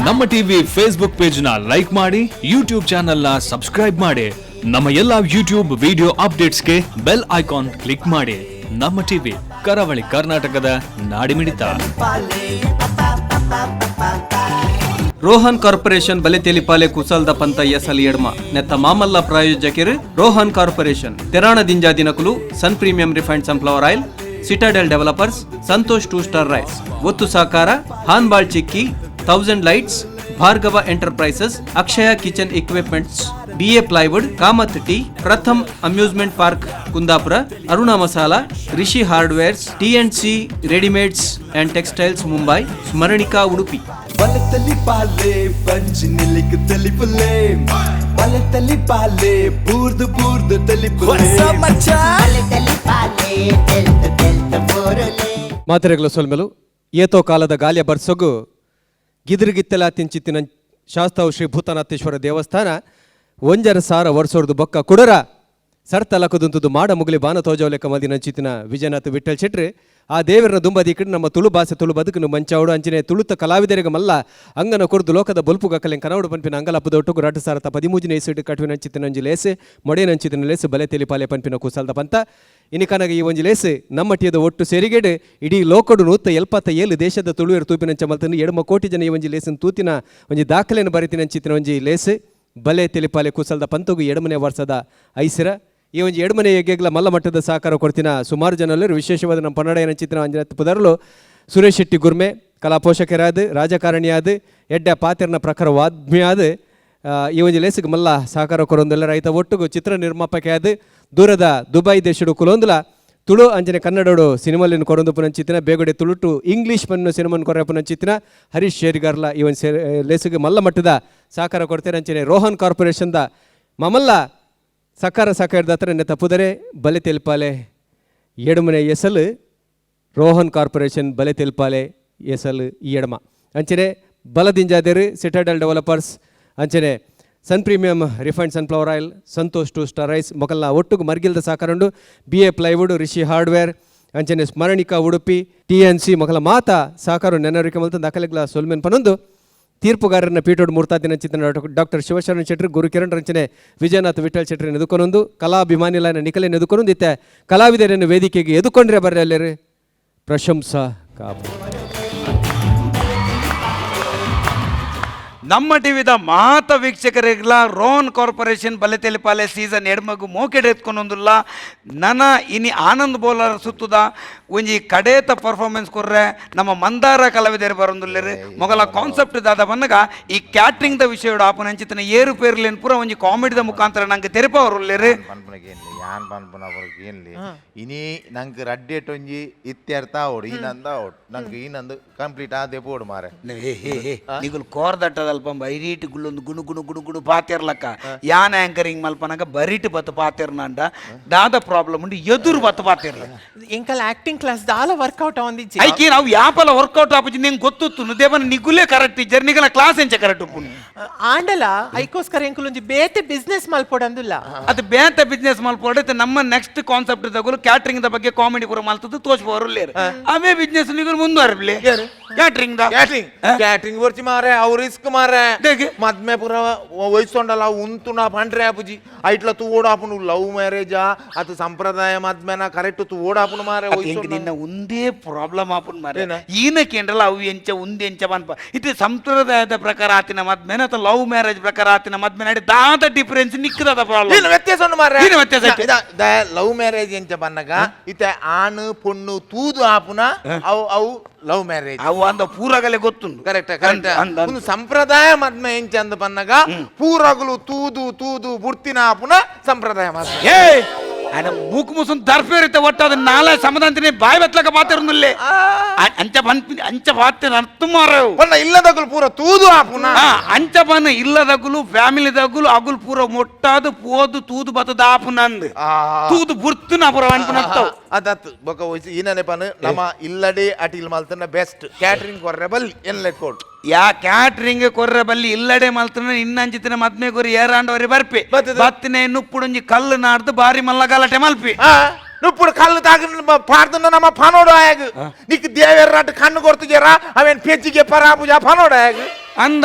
ನಮ್ಮ TV Facebook page ನ like ಮಾಡಿ, ಯೂಟ್ಯೂಬ್ ಚಾನೆಲ್ ನ ಸಬ್ಸ್ಕ್ರೈಬ್ ಮಾಡಿ. ನಮ್ಮ ಎಲ್ಲಾ ಯೂಟ್ಯೂಬ್ ವಿಡಿಯೋ ಅಪ್ಡೇಟ್ಸ್ಗೆ bell icon click ಮಾಡಿ. ನಮ್ಮ ಟಿವಿ, ಕರಾವಳಿ ಕರ್ನಾಟಕದ ನಾಡಿಮಿಡಿತ. ರೋಹನ್ ಕಾರ್ಪೊರೇಷನ್ ಬಲೆತೆಲಿಪಾಲೆ ಕುಸಲ್ದ ಪಂತ ಎಸಲ್ ಎಡ್ಮ ನೆತ್ತ ಮಾಮಲ್ಲ ಪ್ರಾಯೋಜಕರು ರೋಹನ್ ಕಾರ್ಪೊರೇಷನ್, ತೆರಾಣ ದಿಂಜಾ ದಿನಕುಲು, Sun Premium refined sunflower oil, Citadel Developers, Santosh Two Star rice. ಒತ್ತು ಸಾಕಾರ ಹಾನ್ಬಾಳ್ ಚಿಕ್ಕಿ, Thousand Lights, Bhargava Enterprises, Akshaya Kitchen Equipments, BA Plywood, Kamath Tea, Pratham Amusement Park Kundapura, Aruna Masala, Rishi Hardwares, T and C Readymades and Textiles Mumbai, Smaranika Udupi. ಬಲತಲಿ ಪಾಲೆ ಬಂಜಿ ನಿಲಿಕ್ ತಲಿಪುಲೆ, ಬಲತಲಿ ಪಾಲೆ ಬೂರ್ದು ಬೂರ್ದು ತಲಿಪುಲೆ. ಮಾತೆರೆಗಳ ಸೊಲ್ಮೆಲು. ಏತೋ ಕಾಲದ ಗಾಲಿಯ ಬರ್ಸೊಗು ಗಿದಿರುಗಿತ್ತೆಲ ತಿಂಚಿತ್ತಿನ ಶಾಸ್ತಾವು ಶ್ರೀ ಭೂತನಾಥೇಶ್ವರ ದೇವಸ್ಥಾನ 1.5 ಸಾವಿರ ವರ್ಷರ್ದು ಬೊಕ್ಕ ಕುಡರ ಸರ್ತಲಕದುಂತುದು ಮಾಡ ಮುಗುಲಿ ಬಾನ ತೋಜವಲೆಕ್ಕ ಮಲ್ದಿನ ಅಂಚಿತ್ತಿನ ವಿಜಯನಾಥ್ ವಿಠಲ್ ಶೆಟ್ರಿ ಆ ದೇವರನ್ನ ದುಂಬದಿ ಕಡೆ ನಮ್ಮ ತುಳು ಭಾಷೆ, ತುಳು ಬದುಕನ್ನು ಮಂಚಾವಡು, ಅಂಚಿನೆ ತುಳುತ ಕಲಾವಿದರಿಗೆ ಮಲ್ಲ ಅಂಗನ ಕೊರ್ದು ಲೋಕದ ಬೊಲ್ಪು ಗಕ್ಕಲೆನ್ ಕನವಡು ಪನ್ಪಿನ ಅಂಗಲಪ್ಪದ ಒಟ್ಟುಗು 2013ನೇ ಇಸ್ವಿಡ್ ಕಟ್ಟುವಿನ ಅಂಚಿತ್ತಿನ ಒಂಜಿ ಲೇಸ್, ಮೊಡೆನ ಅಂಚಿತ್ತಿನ ಲೇಸ್ ಬಲೆ ತೆಲಿಪಾಲೆ ಪನ್ಪಿನ ಕುಸಲ್ದ ಪಂತ. ಇನಿಕನಗ ಈ ಒಂಜಿ ಲೇಸ್ ನಮ್ಮ ಟಿಯದ ಒಟ್ಟು ಸೇರಿಗೆಡು ಇಡೀ ಲೋಕಡು 177 ದೇಶದ ತುಳುವೆರ್ ತೂಪಿನಂಚ ಮಲ್ತನು 2 ಕೋಟಿ ಜನ ಈ ಒಂಜಿ ಲೇಸನ್ ತೂತಿನ ಒಂಜಿ ದಾಖಲೆಯನ್ನು ಬರಿತಿನ ಅಂಚಿತ್ತಿನ ಒಂಜಿ ಲೇಸ್ ಬಲೆ ತೆಲಿಪಾಲೆ ಕುಸಲ್ದ ಪಂತಗು ಎಡಮನೆ ವರ್ಷದ ಐಸಿರ. ಈ ಒಂಜಿ ಎಡಮನೆ ಯಜ್ಞಗಳ ಮಲ್ಲ ಮಟ್ಟದ ಸಹಕಾರ ಕೊಡ್ತಿನ ಸುಮಾರು ಜನರು, ವಿಶೇಷವಾದ ನಮ್ಮ ಪನ್ನಡ ಚಿತ್ರ ಅಂಜನಾಥ್ ಪುದರ್ಲು, ಸುರೇಶ್ ಶೆಟ್ಟಿ ಗುರ್ಮೆ, ಕಲಾ ಪೋಷಕರಾದ, ರಾಜಕಾರಣಿಯಾದ, ಎಡ್ಡ ಪಾತ್ರನ ಪ್ರಖರ ವಾಗ್ಮಿಯಾದ, ಈ ಒಂಜಿ ಲೇಸಿಗೆ ಮಲ್ಲ ಸಹಕಾರ ಕೊರೊಂದೆಲ್ಲ ರೈತ ಒಟ್ಟುಗು ಚಿತ್ರ ನಿರ್ಮಾಪಕ ದೂರದ ದುಬೈ ದೇಶಡು ಕುಲೊಂದುಲ ತುಳು ಅಂಚನೆ ಕನ್ನಡೋಡು ಸಿನಿಮಾಲಿನ ಕೊರೊಂದು ಪುನಂಚಿತ್ತಿನ, ಬೇಗಡೆ ತುಳುಟು ಇಂಗ್ಲೀಷ್ ಪನ್ನು ಸಿನಿಮಾನ್ ಕೊರ ಪುನಂಚಿತ್ತಿನ ಹರೀಶ್ ಶೇರಿಗಾರ್ಲ ಈ ಒಂದು ಲೇಸಿಗೆ ಮಲ್ಲ ಮಟ್ಟದ ಸಹಕಾರ ಕೊಡ್ತಾರೆ. ಅಂಚನೆ ರೋಹನ್ ಕಾರ್ಪೊರೇಷನ್ದ ಮಮಲ್ಲ ಸಕಾರ ಸಹಕಾರದ ಹತ್ರ ತಪ್ಪುದರೆ ಬಲೆ ತೆಲ್ಪಾಲೆ ಎಡಮನೆ ಎಸಲು ರೋಹನ್ ಕಾರ್ಪೊರೇಷನ್ ಬಲೆ ತೆಲ್ಪಾಲೆ ಎಸಲು ಈ ಎಡಮ. ಅಂಚನೆ ಬಲದಿಂಜಾದೇರು ಸಿಟಾಡೆಲ್ ಡೆವಲಪರ್ಸ್, ಅಂಚನೆ Sun Premium Refined Sunflower Oil, Santosh Two Star rice ಮೊಕಲ್ನ ಒಟ್ಟುಗು ಮರ್ಗಿಲ್ದ ಸಾಕರಂಡು B A plywood, Rishi hardware, ಅಂಚನೆ ಸ್ಮರಣಿಕಾ ಉಡುಪಿ, ಟಿಎನ್ಸಿ ಮೊಕಲ ಮಾತ ಸಹಕಾರ ನೆನರಿಕೆ ಮಲ್ತ ದಾಖಲೆಗಳ ಸೊಲ್ಮೆನ್ ಪನೊಂದು ತೀರ್ಪುಗಾರರನ್ನ ಪೀಠೋಡ್ ಮೂರ್ತಾದಿನ ಚಿತ್ರ ಡಾಕ್ಟರ್ ಶಿವಶರಣ ಶೆಟ್ಟರು, ಗುರುಕಿರಣ್, ರಂಚನೆ ವಿಜಯನಾಥ್ ವಿಠಲ್ ಶೆಟ್ಟರ್ ಎದುಕೊನೊಂದು ಕಲಾಭಿಮಾನಿಲನ ನಿಖಲೆ ಎದುಕೊನೊಂದು ಇತ್ತೆ ಕಲಾವಿದರನ್ನು ವೇದಿಕೆಗೆ ಎದುಕೊಂಡ್ರೆ ಬರ್ರಿ ಅಲ್ಲೇರು ಪ್ರಶಂಸಾ ಕಾಪು. ನಮ್ಮ ಟಿವಿದ ಮಾತ ವೀಕ್ಷಕರಿಗ್ಲ ರೋಹನ್ ಕಾರ್ಪೊರೇಷನ್ ಬಲೆತೆಲಿಪಾಲೆ ಸೀಸನ್ ಎಡ್ಮಗು ಮೋಕೆಡ್ ಎತ್ಕೊಂಡೊಂದುಲ್ಲ. ನನ ಇನಿ ಆನಂದ್ ಬೋಲರ್ ಸುತ್ತುದ ಒಂಜಿ ಕಡೇತ ಪರ್ಫಾರ್ಮೆನ್ಸ್ ಕೊರ್ರೆ ನಮ್ಮ ಮಂದಾರ ಕಲಾವಿದರು ಬರೊಂದುಲ್ಲೆರ್. ಮೊಗಲ ಕಾನ್ಸೆಪ್ಟ್ ದಾದ ಬನ್ನಗ ಈ ಕ್ಯಾಟ್ರಿಂಗ್ the ವಿಷಯಡು ಆಪುನ ಅಂಚಿತನ ಏರುಪೇರ್ಲೇನ್ ಪೂರ ಒಂಜಿ ಕಾಮಿಡಿದ ಮುಖಾಂತರ ನಂಗೆ ತೆರಿಪವರುಲ್ಲೆರ್. ಪನ್ಪುನಕ್ಕೆ ಏನ್ಲಿ, ಯಾನ್ ಪನ್ಪುನ ಏನ್ಲಿ, ಇನಿ ನಂಗೆ ರಡ್ಡೆಟ್ ಒಂಜಿ ಇತ್ಯರ್ಥ ಆವೊಡು, ಈನಂದ ಆವೊಡು, ನಂಗೆ ಈನಂದು ಕಂಪ್ಲೀಟ್ ಆದೆ ಪೋಡು ಮಾರೆ. ಹೇ ಹೇ ಹೇ, ನಿಗುಲ್ ಕೋರ್ದಟ್ಟದಲ್ಪ ಬೈರೀಟ್ ಗುಲ್ಲೊಂದು ಗುಣು ಗುಣು ಗುಣು ಗುಣು ಪಾತಿರ್ಲಕ್ಕ. ಯಾನ್ ಆಂಕರಿಂಗ್ ಮಲ್ಪನಾಗ ಬರೀಟ್ ಬತ್ತು ಪಾತಿರ್ನಂಡ ದಾದ ಪ್ರಾಬ್ಲಮ್ ಉಂಡು, ಎದುರು ಬತ್ತು ಪಾತಿರ್ಲ. ಎಂಕಲ್ ಆಕ್ಟಿಂಗ್ ಕ್ಲಾಸ್ ದಾಲ ವರ್ಕೌಟ್ ಆವಂದಿಜ್ಜಿ. ಐಕಿ ನಾವು ಯಾಪಲ ವರ್ಕೌಟ್ ಆಪುಜಿ, ನಿಂಗೆ ಗೊತ್ತಿತ್ತು ದೇವನ ನಿಗುಲೇ ಕರೆಕ್ಟ್ ಇಜ್ಜರ್, ನಿಗಲ ಕ್ಲಾಸ್ ಎಂಚ ಕರೆಕ್ಟ್ ಉಪ್ಪುನು? ಆಂಡಲ ಐಕೋಸ್ಕರ ಎಂಕುಲೊಂಜಿ ಬೇತೆ ಬಿಸ್ನೆಸ್ ಮಲ್ಪೊಡಂದುಲ್ಲ. ಅದು ಬೇಂತ ಬಿಸ್ನೆಸ್ ಮಲ್ಪೊಡೈತೆ. ನಮ್ಮ ನೆಕ್ಸ್ಟ್ ಕಾನ್ಸೆಪ್ಟ್ ತಗೊಳ್ಳು, ಕ್ಯಾಟ್ರಿಂಗ್ the ಬಗ್ಗೆ ಕಾಮಿಡಿ ಪೂರ ಮಲ್ತದ್ದು ತೋಚ್ಬೋರು. ಅವೇ ಬಿಸ್ನೆಸ್ ನಿಗುಲು ಮುಂದುವರ್ಬ್ಲಿ catering the. Catering, catering ಬರ್ಚಿ ಮಾರೆ, ಅವು ರಿಸ್ಕ್ ಮಾರೆ. ದೇಗೆ? ಮದ್ಮೆ ಪೂರ ವಯಸ್ಸೊಂಡಲ್ಲ ಉಂತು ನಾ ಪಂಡ್ರೆ ಆಪುಜಿ. ಐಟ್ಲ ತೂ ಓಡಾಪುನು ಲವ್ ಮ್ಯಾರೇಜಾ ಅದು ಸಂಪ್ರದಾಯ ಮದ್ಮೆನ ಕರೆಕ್ಟ್ ತೂ ಓಡಾಪುನು ಮಾರೆ. ಎಂಕ್ ನಿನ್ನ ಒಂದೇ ಪ್ರಾಬ್ಲಮ್ ಆಪುನ್ ಮಾರೆ. ಏನ? ಈನ ಕೇಂದ್ರಲ್ಲ ಅವು ಎಂಚ ಉಂದೆ ಎಂಚ ಪನ್ಪ. ಇದು ಸಂಪ್ರದಾಯದ ಪ್ರಕಾರ ಆತಿನ ಮದ್ಮೆನ ಅಥವಾ ಲವ್ ಮ್ಯಾರೇಜ್ ಪ್ರಕಾರ ಆತಿನ ಮದ್ಮೆ ನಡಿ ದಾದ ಡಿಫರೆನ್ಸ್ ನಿಕ್ಕದಾದ ಪ್ರಾಬ್ಲಮ್? ಏನು ವ್ಯತ್ಯಾಸ ಉಂಡು ಮಾರ್ರೆ. ಏನು ವ್ಯತ್ಯಾಸ ಐತೆ? ಲವ್ ಮ್ಯಾರೇಜ್ ಎಂಚ ಬನ್ನಗ ಇತ್ತೆ ಆಣ್ ಪೊಣ್ಣು ತೂದು ಆಪುನ ಅವು ಅವು ಲವ್ ಮ್ಯಾರೇಜ್. ಅವು ಅಂದ ಪೂರಗಲೆ ಗೊತ್ತುಂಡು. Correct correct. ಅಂದ ಅಂದ. ಒಂದು ಸಂಪ್ರದಾಯ ಮದ್ಮೆ ಎಂಚ ಅಂದ ಬನ್ನಗ ಪೂರಗಲು ತೂದು ತೂದು ಬುಡ್ತಿನ ಆಪುನ ಸಂಪ್ರದಾಯ ಮದ್ಮೆ. ಏ ఆయన ಮೂಕು ಮುಸುನ್ ದರ್ಪೇರಿತ ಒಟ್ಟು ಅದು ನಾಳೆ ಸಮದಂತಿನಿ ಬಾಯಿ ಬತ್ಲಕ ಪಾತಿರುന്നില്ലേ ಅಂಚ ಪನ್ಪಿ ಅಂಚ ಪಾತಿರ ಅರ್ಥ ಮಾರವು. ಪನ್ನ ಇಲ್ಲದಗುಲು ಪೂರ ತೂದು ಆಪುನ. ಅಂಚ ಪನ್ನ ಇಲ್ಲದಗುಲು ಫ್ಯಾಮಿಲಿ ದಗುಲು ಅಗುಲು ಪೂರ ಮೊಟ್ಟಾದು ಪೋದು ತೂದು ಬತ್ತದ ಆಪುನಂದ್. ತೂದು ಬುರ್ತುನ ಪೂರ ಅನ್ಪುನತ್ತವು. ಅದತ್ತು ಬೊಕ ವಯಸ್ಸು ಈನನೆ ಪನ್ ನಮ್ಮ ಇಲ್ಲಡೆ ಅಟಿಲ್ ಮಲ್ತನ ಬೆಸ್ಟ್, ಕ್ಯಾಟರಿಂಗ್ ಕೊರ್ರೆ ಬಲ್ಲಿ ಎನ್ ಲೆಕ್ಕೋಡು. ಯಾ ಕ್ಯಾಟ್ರಿಂಗ್ ಕೊರ್ರೆ ಬಲ್ಲಿ, ಇಲ್ಲಡೆ ಮಲ್ತನ. ಇನ್ನಂಚಿತಿನ ಮದ್ಮೆ ಕೊರಿ ಏರಾಂಡವರಿ ಬರ್ಪಿ. ಬತ್ತದ. ಬತ್ತಿನ ನುಪ್ಪುಡೊಂಜಿ ಕಲ್ಲು ನಾಡ್ದು ಬಾರಿ ಮಲ್ಲ ಗಲಾಟೆ ಮಲ್ಪಿ. ನುಪ್ಪುಡು ಕಲ್ಲು ತಾಗ ಪಾಡ್ದನ್ನ ನಮ್ಮ ಪನೋಡು ಆಯಾಗ ನಿಕ್ ದೇವೇರಾಟ ಕಣ್ಣು ಕೊಡ್ತಿದ್ದೀರಾ ಅವೇನ್ ಪೆಜ್ಜಿಗೆ ಪರಾಪುಜ ಪನೋಡು ಆಯಾಗ. ಅಂದ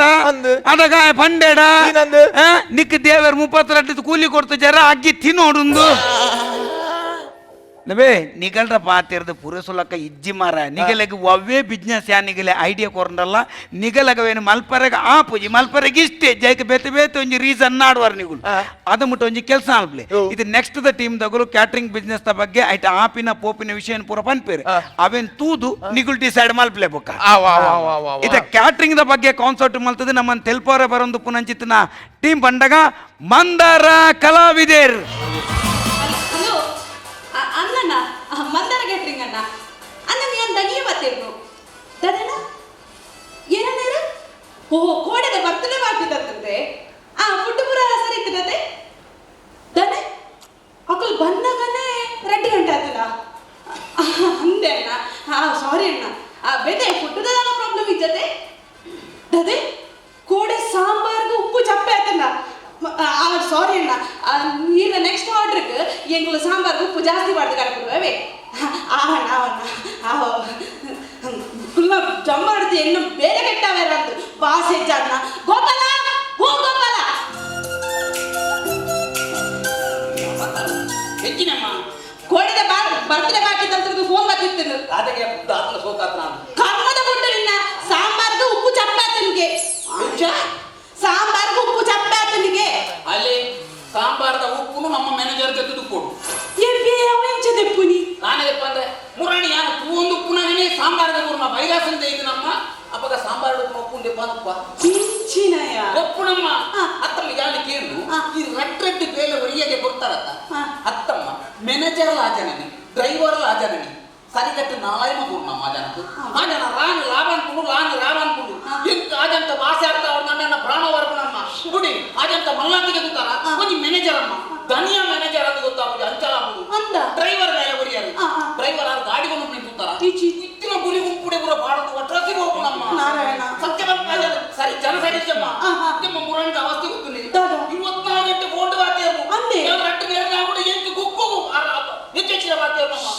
ಅದಗ ಪಂಡೇಡ ನಿಕ್ ದೇವರ್ 32 ಕೂಲಿ ಕೊಡ್ತು ಜರ ಅಗ್ಗಿ ತಿನ್ನೋಡುಂದು ನಬೇ ನಿಗಲ್ರ ಪಾತಿರ್ದು ಪುರಸುಲಕ್ಕ ಇಜ್ಜಿ ಮಾರ ನಿಗಲೆಗ್ ಒವ್ವೇ ಬಿಸ್ನೆಸ್ ಯಾ ನಿಗಲೆ ಐಡಿಯಾ ಕೊರಂಡಲ್ಲ ನಿಗಲಗವೇನು ಮಲ್ಪರೆಗ ಆ ಪೂಜಿ ಮಲ್ಪರೆಗೆ ಇಷ್ಟೇ ಜೈಕ್ ಬೇತೆ ಬೇತೆ ಒಂಜಿ ರೀಸನ್ ನಾಡುವಾರ ನಿಗುಲು ಅದು ಮುಟ್ಟ ಒಂಜಿ ಕೆಲಸ ಅನ್ಪ್ಲೆ ಇದು ನೆಕ್ಸ್ಟ್ the team ದಗುಲು ಕ್ಯಾಟ್ರಿಂಗ್ ಬಿಸ್ನೆಸ್ the ಬಗ್ಗೆ ಐಟ ಆಪಿನ ಪೋಪಿನ ವಿಷಯ ಪೂರ ಪನ್ಪೇರು ಅವೇನ್ ತೂದು ನಿಗುಲ್ ಡಿಸೈಡ್ ಮಲ್ಪ್ಲೆ ಬೊಕ್ಕ ಇದ ಕ್ಯಾಟ್ರಿಂಗ್ the ಬಗ್ಗೆ ಕಾನ್ಸರ್ಟ್ ಮಲ್ತದೆ ನಮ್ಮನ್ನ ತೆಲ್ಪೋರೆ ಬರೊಂದು ಪುನಂಚಿತ್ನ ಟೀಮ್ ಬಂಡಗ ಮಂದಾರ ಕಲಾವಿದೇರ್. ಹಲೋ ಅಣ್ಣನ ಮಂದಾರ ಕ್ಯಾಟ್ರಿಂಗ್ ಅಣ್ಣ ಅಣ್ಣ ನೀನು ದನಿಯ ಮಾತಿರ್ನು ದದಣ್ಣ ಏನಣ್ಣ ಓ ಕೋಡೆದ ಬರ್ತಡೇ ಮಾಡ್ತಿದ್ದಂತೆ ಆ ಫುಡ್ ಪೂರ ಸರಿ ಇತ್ತಿನತೆ ದನೆ ಅಕಲ್ ಬಂದಾಗನೇ 2 ಗಂಟೆ ಆತದ ಅಂದೆ ಅಣ್ಣ. ಹಾ ಸಾರಿ ಅಣ್ಣ, ಬೇತೆ ಫುಡ್ದ ಪ್ರಾಬ್ಲಮ್ ಇದ್ದತೆ ದದೆ ಕೋಡೆ ಸಾಂಬಾರ್ಗೆ ಉಪ್ಪು ಚಪ್ಪೆ ಆತಣ್ಣ. ಸಾರಿ ಅಣ್ಣ, ಈಗ ನೆಕ್ಸ್ಟ್ ಆರ್ಡ್ರಿಗೆ ಎಂಗುಲ ಸಾಂಬಾರ್ಗೆ ಉಪ್ಪು ಜಾಸ್ತಿ ಮಾಡ್ದು ಕಡಪುಡುವೇ. ಆವಣ್ಣ ಆವಣ್ಣ ಆವ ಕುಲ್ಲ ಜಂಬಾಡ್ದು ಎನ್ನು ಬೇರೆ ಕೆಟ್ಟವೇರಂದು ಬಾಸ್ ಹೆಚ್ಚಣ್ಣ. ಗೋಪಾಲ ಓ ಗೋಪಾಲ ಹೆಚ್ಚಿನಮ್ಮ ಕೋಡಿದ ಬರ್ತಡೇ ಬಾಕಿ ತಂತ್ರದ್ದು ಫೋನ್ ಬರ್ತಿತ್ತು. ಅದಕ್ಕೆ ಆತನ ಸೋಕಾತ್ರ ಕರ್ಮದ ಗುಡ್ಡು ನಿನ್ನ ಸಾಂಬಾರ್ಗೆ ಉಪ್ಪು ಚಪ್ಪೆ ಆತನಿಗೆ, ಸಾಂಬಾರ್ಗೆ ಉಪ್ಪು ಚಪ್ಪೆ ಆತನಿಗೆ. ಅಲ್ಲಿ ಸಾಂಬಾರದ ಉಪ್ಪುನು ನಮ್ಮ ಮ್ಯಾನೇಜರ್ ಜೊತೆ ಕೊಡು. ದೆಪ್ಪುನಿ ನಾನೇಪ್ಪ ಅಂದ್ರೆ ಮುರಾಣಿ ಯಾನು ಒಂದು ಉಪ್ಪುನೇ ಸಾಂಬಾರದ ಊರ್ನ ಬೈರಾಸಂತ ಇದು ನಮ್ಮ ಅಪ್ಪಗ ಸಾಂಬಾರ ಉಪ್ಪು ಉಪ್ಪು ಉಪ್ಪ ಕಿಂಚಿನಯ ಒಪ್ಪು ನಮ್ಮ ಅತ್ತಮ್ಮ ಯಾರು ಕೇಳು ಈ ರಡ್ ರಡ್ಡು ಬೇಲೆ ಒರಿಯಗೆ ಕೊಡ್ತಾರತ್ತ ಅತ್ತಮ್ಮ ಮ್ಯಾನೇಜರ್ ಆಜನನಿ ಡ್ರೈವರ್ ಆಜನನಿ ಸರಿಗಟ್ಟು ನಾಳೆ ಮಗುರು ನಮ್ಮ ಆಜನకు ಆಜನ ರಾನ್ ಲಾಭ ಅನ್ಕೊಂಡು ಲಾನ್ ರಾಮ ಅನ್ಕೊಂಡು ಎಂತ ಆಜಂತ ವಾಸ ಆಗ್ತಾ ಅವ್ರ ನನ್ನ ಪ್ರಾಣವರೆಗೂ ನಮ್ಮ ಗುಡಿ ಆಜಂತ ಮಲ್ಲಾತಿಗೆ ಗೊತ್ತಾರ ಒಂದು ಮ್ಯಾನೇಜರ್ ಅಮ್ಮ ದನಿಯ ಮ್ಯಾನೇಜರ್ ಅಂತ ಗೊತ್ತಾಗುದು ಅಂಚಲ ಅಂದ ಡ್ರೈವರ್ ಮೇಲೆ ಒರಿಯರು ಡ್ರೈವರ್ ಆರು ಗಾಡಿಗೆ ನಿಂತಾರ ಇತ್ತಿನ ಗುರಿ ಗುಂಪುಡೆ ಪೂರ ಬಾಡದು ಒಟ್ರಾಸಿಗೆ ಹೋಗು ನಮ್ಮ ನಾರಾಯಣ ಸತ್ಯ ಸರಿ ಜನ ಸರಿ ನಿಮ್ಮ ಮುರಂಡ ಅವಸ್ಥೆ ಗೊತ್ತು 24 ಗಂಟೆ ಫೋನ್ ಬಾತೇರು ರಟ್ಟು ನೇರ ಕೂಡ ಎಂಟು ಗುಕ್ಕು ಹೆಚ್ಚೆಚ್ಚಿನ ಬಾತೇರು ನಮ್ಮ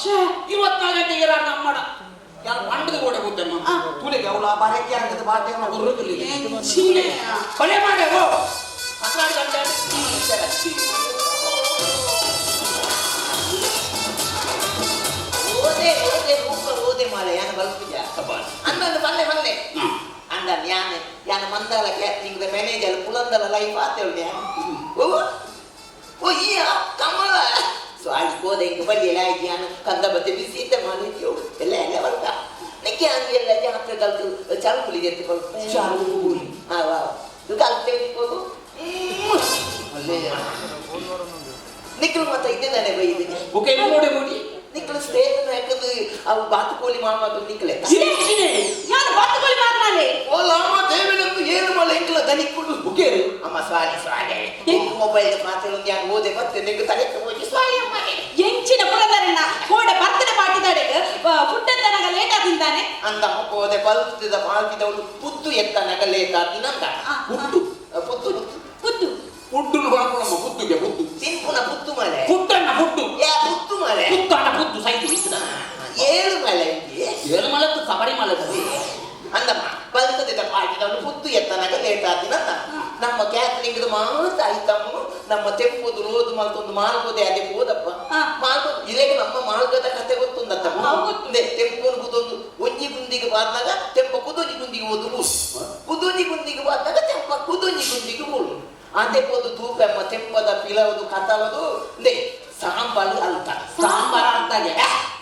24 ಗಂಟೆಗೆ ಇರ ನಮ್ಮಡ ಯಾರು ಮಂಡದ ಗೋಡೆ ಗೊತ್ತಮ್ಮ ತುಳಿಗೆ ಅವಳ ಬರಕ್ಕೆ ಆಗದ ಬಾತೇರು ಗುರುಕುಲಿ ಕೊಲೆ ಮಾಡೆ ಓ 14 ಗಂಟೆ ಓದೆ ಓದೆ ರೂಪ ಓದೆ ಮಾಲೆ ಯಾನ ಬಲ್ಪುಜ ಅನ್ನೊಂದು ಮಲ್ಲೆ ಮಲ್ಲೆ ಅಂದ ಯಾನ ಯಾನ ಮಂದಾಲ ಕ್ಯಾಟ್ರಿಂಗ್ the manager ಪುಲಂದಲ ಲೈಫ್ ಆತೇಳು ಓ ಓ ಈ ಕಮಲ ಸೊ ಅಲ್ಲಿ ಕೋದೆ ಇಂಕ ಬಲ್ಲಿ ಎಲ್ಲ ಯಾನ ಕಂದ ಬತ್ತೆ ಬಿಸಿ ಇದ್ದ ಮಾಲೆ ಎಲ್ಲ ಎಲ್ಲ ಬರ್ತಾ ನಿಕ್ಕೆ ಅಂಗ ಎಲ್ಲ ಜಾತ್ರೆ ಕಲ್ತು ಚಾಲು ಜೆತ್ತು ಬಲ್ಪ ಚಾಲು ಹಾ ವಾ ಕಲ್ತೇವೆ ಹೋಗು ಅಲ್ಲೇ ನಿಕ್ಕಲು ಮತ್ತೆ ಇದ್ದೆ ನಾನೇ ಬೈದಿನಿ ಓಕೆ ನೋಡಿ ನೋಡಿ ನಿಕ್ಕಲು ಸ್ಟೇಜ್ ಹಾಕದು ಅವು ಬಾತುಕೋಳಿ ಮಾಡು ನಿಕ್ಕಲೆ ಯಾರು ಬಾತುಕೋಳಿ ಮಾರ್ನಾಲೆ ಓ ಲಾಮ ದೇವಿನಂದು ಏನು ಮಾಡ ಎಂಕಲ ದನಿಕ್ಕುಡು ಓಕೆ ಅಮ್ಮ ಸ್ವಾರಿ ಸ್ವಾರಿ ಮೊಬೈಲ್ ಮಾತಾಡೋದು ಯಾರು ಓದೆ ಮತ್ತೆ ನಿಂಗೆ ತಲೆ ಹೋಗಿ ಸ್ವಾರಿ ಅಮ್ಮ ಎಂಚಿನ ಪುರದರಣ್ಣ ಕೋಡೆ ಬರ್ತಡೆ ಪಾಟಿದಾಡೆ ಫುಡ್ ಅಂತ ಲೇಟ್ ಆದಿಂದಾನೆ ಅಂದ ಹೋದೆ ಬಲ್ತಿದ ಬಾಲ್ತಿದವಳು ಪುತ್ತು ಎತ್ತ ನಗ ಲೇಟ್ ಆದಿನಂದ ಪುಟ್ಟು ಪುತ್ತು ಪುತ್ತು ಪುಡ್ಡುನು ಬಾಪುನಮ್ಮ ಪುತ್ತುಗೆ ಪುತ್ತು ತಿನ್ಪುನ ಪುತ್ತು ಮಳೆ ಪುಟ್ಟಣ್ಣ ಪುಟ್ಟು ಯಾ ಪುತ್ತು ಮಳೆ ಪುತ್ತಣ್ಣ ಪುತ್ತು ಸೈಜು ಏಳು ಮಳೆ ಏಳು ಮಳೆ ಸಬರಿ ಮಳೆ ಅಂದಮ್ಮ ಬಲ್ತದ ಪಾಟಿದವಳು ಪುತ್ತು ಎತ್ತನಗ ಲೇಟ್ ಆದಿನಂದ ನಮ್ಮ ಕ್ಯಾಟ್ರಿಂಗ್ ಮಾತ್ರ ಐತಮ್ಮ ನಮ್ಮ ತೆಂಪುದು ರೋದು ಮಲ್ತೊಂದು ಮಾಲ್ಕೋದೆ ಅದೇ ಹೋದಪ್ಪ ಮಾಲ್ಕೋ ಇಲ್ಲಿಗೆ ನಮ್ಮ ಮಾಲ್ಕದ ಕತೆ ಗೊತ್ತುಂದತ್ತಮ್ಮ ತೆಂಪುನು ಕುದೊಂದು ಒಂಜಿ ಗುಂದಿಗೆ ಬಾರ್ನಾಗ ತೆಂಪ ಕುದೊಂಜಿ ಗುಂದಿಗೆ ಓದು ಕುದೊಂಜಿ ಗುಂದಿಗೆ ಬಾರ್ನಾಗ ತೆಂಪ ಕುದೊಂಜಿ ಗುಂದಿಗೆ ಬೋಳು ಅದೇ ಪೋದು ತೂಪೆಮ್ಮ ತೆಂಪದ ಪಿಲವದು ಕತಲದು ಸಾಂಬಾರು ಅಲ್ತ ಸಾಂಬಾರ್ ಅರ್ಧ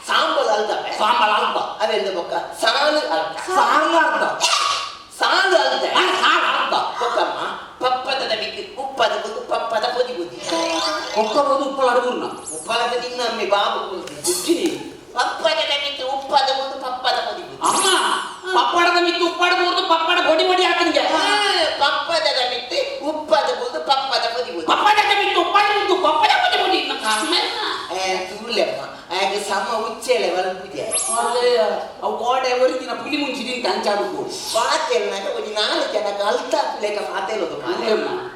ಸಾಂಬಾರ್ ಅಲ್ತ ಸಾಂಬಾರ್ ಅರ್ಧ ಅವೆಲ್ಲ ಬೊಕ್ಕ ಸಾಲು ಅರ್ಧ ಸಾಲು ಅರ್ಧ ಸಾಲು ಅರ್ಧ ಸಾಲು ಅರ್ಧ ಬೊಕ್ಕಮ್ಮ ಪಪ್ಪದ ಮಿಕ್ಕಿ ಉಪ್ಪದ ಬುದು ಪಪ್ಪದ ಪೊದಿ ಬುದ್ಧಿ ಒಕ್ಕಬೋದು ಉಪ್ಪಳ ಅಡುಗುರ್ನ ಉಪ್ಪಳದ ನಿನ್ನಮ್ಮಿ ಬಾಬು ಬುದ್ಧಿ ಪಪ್ಪದ ಮಿಕ್ಕಿ ಉಪ್ಪದ ಬುದು ಪಪ್ಪದ ಪೊದಿ ಬುದ್ಧಿ ಅಮ್ಮ ಪಪ್ಪಡದ ಮಿಕ್ಕಿ ಉಪ್ಪಾಡ ಬೋರ್ದು ಪಪ್ಪಡ ಬೊಡಿ ಬೊಡಿ ಹಾಕಿದ್ಗೆ ಪಪ್ಪದ ಮಿಕ್ಕಿ ಉಪ್ಪದ ಬುದು ಪಪ್ಪದ ಪೊದಿ ಬುದ್ಧಿ ಪಪ್ಪದ ಮಿಕ್ಕಿ ಉಪ್ಪಾಡ ಬುದ್ದು ಪಪ್ಪದ ಪೊದಿ ಬೊಡಿ ತೂಲೆಮ್ಮ ಆಗ ಸಮ ಉಚ್ಚೆಲೆ ಬಲ್ಪುಜೆ ಅವು ಕೋಟೆ ಒರಿದಿನ ಪುಲಿ ಮುಂಚಿ ನಿಂತ ಅಂಚಾಡುಕು ಪಾತೆಲ್ನಾಗ ಒಂಜಿ ನಾಲ್ಕು ಜನ ಅಲ್ತ ಲೇಕ ಪಾತೆಲದು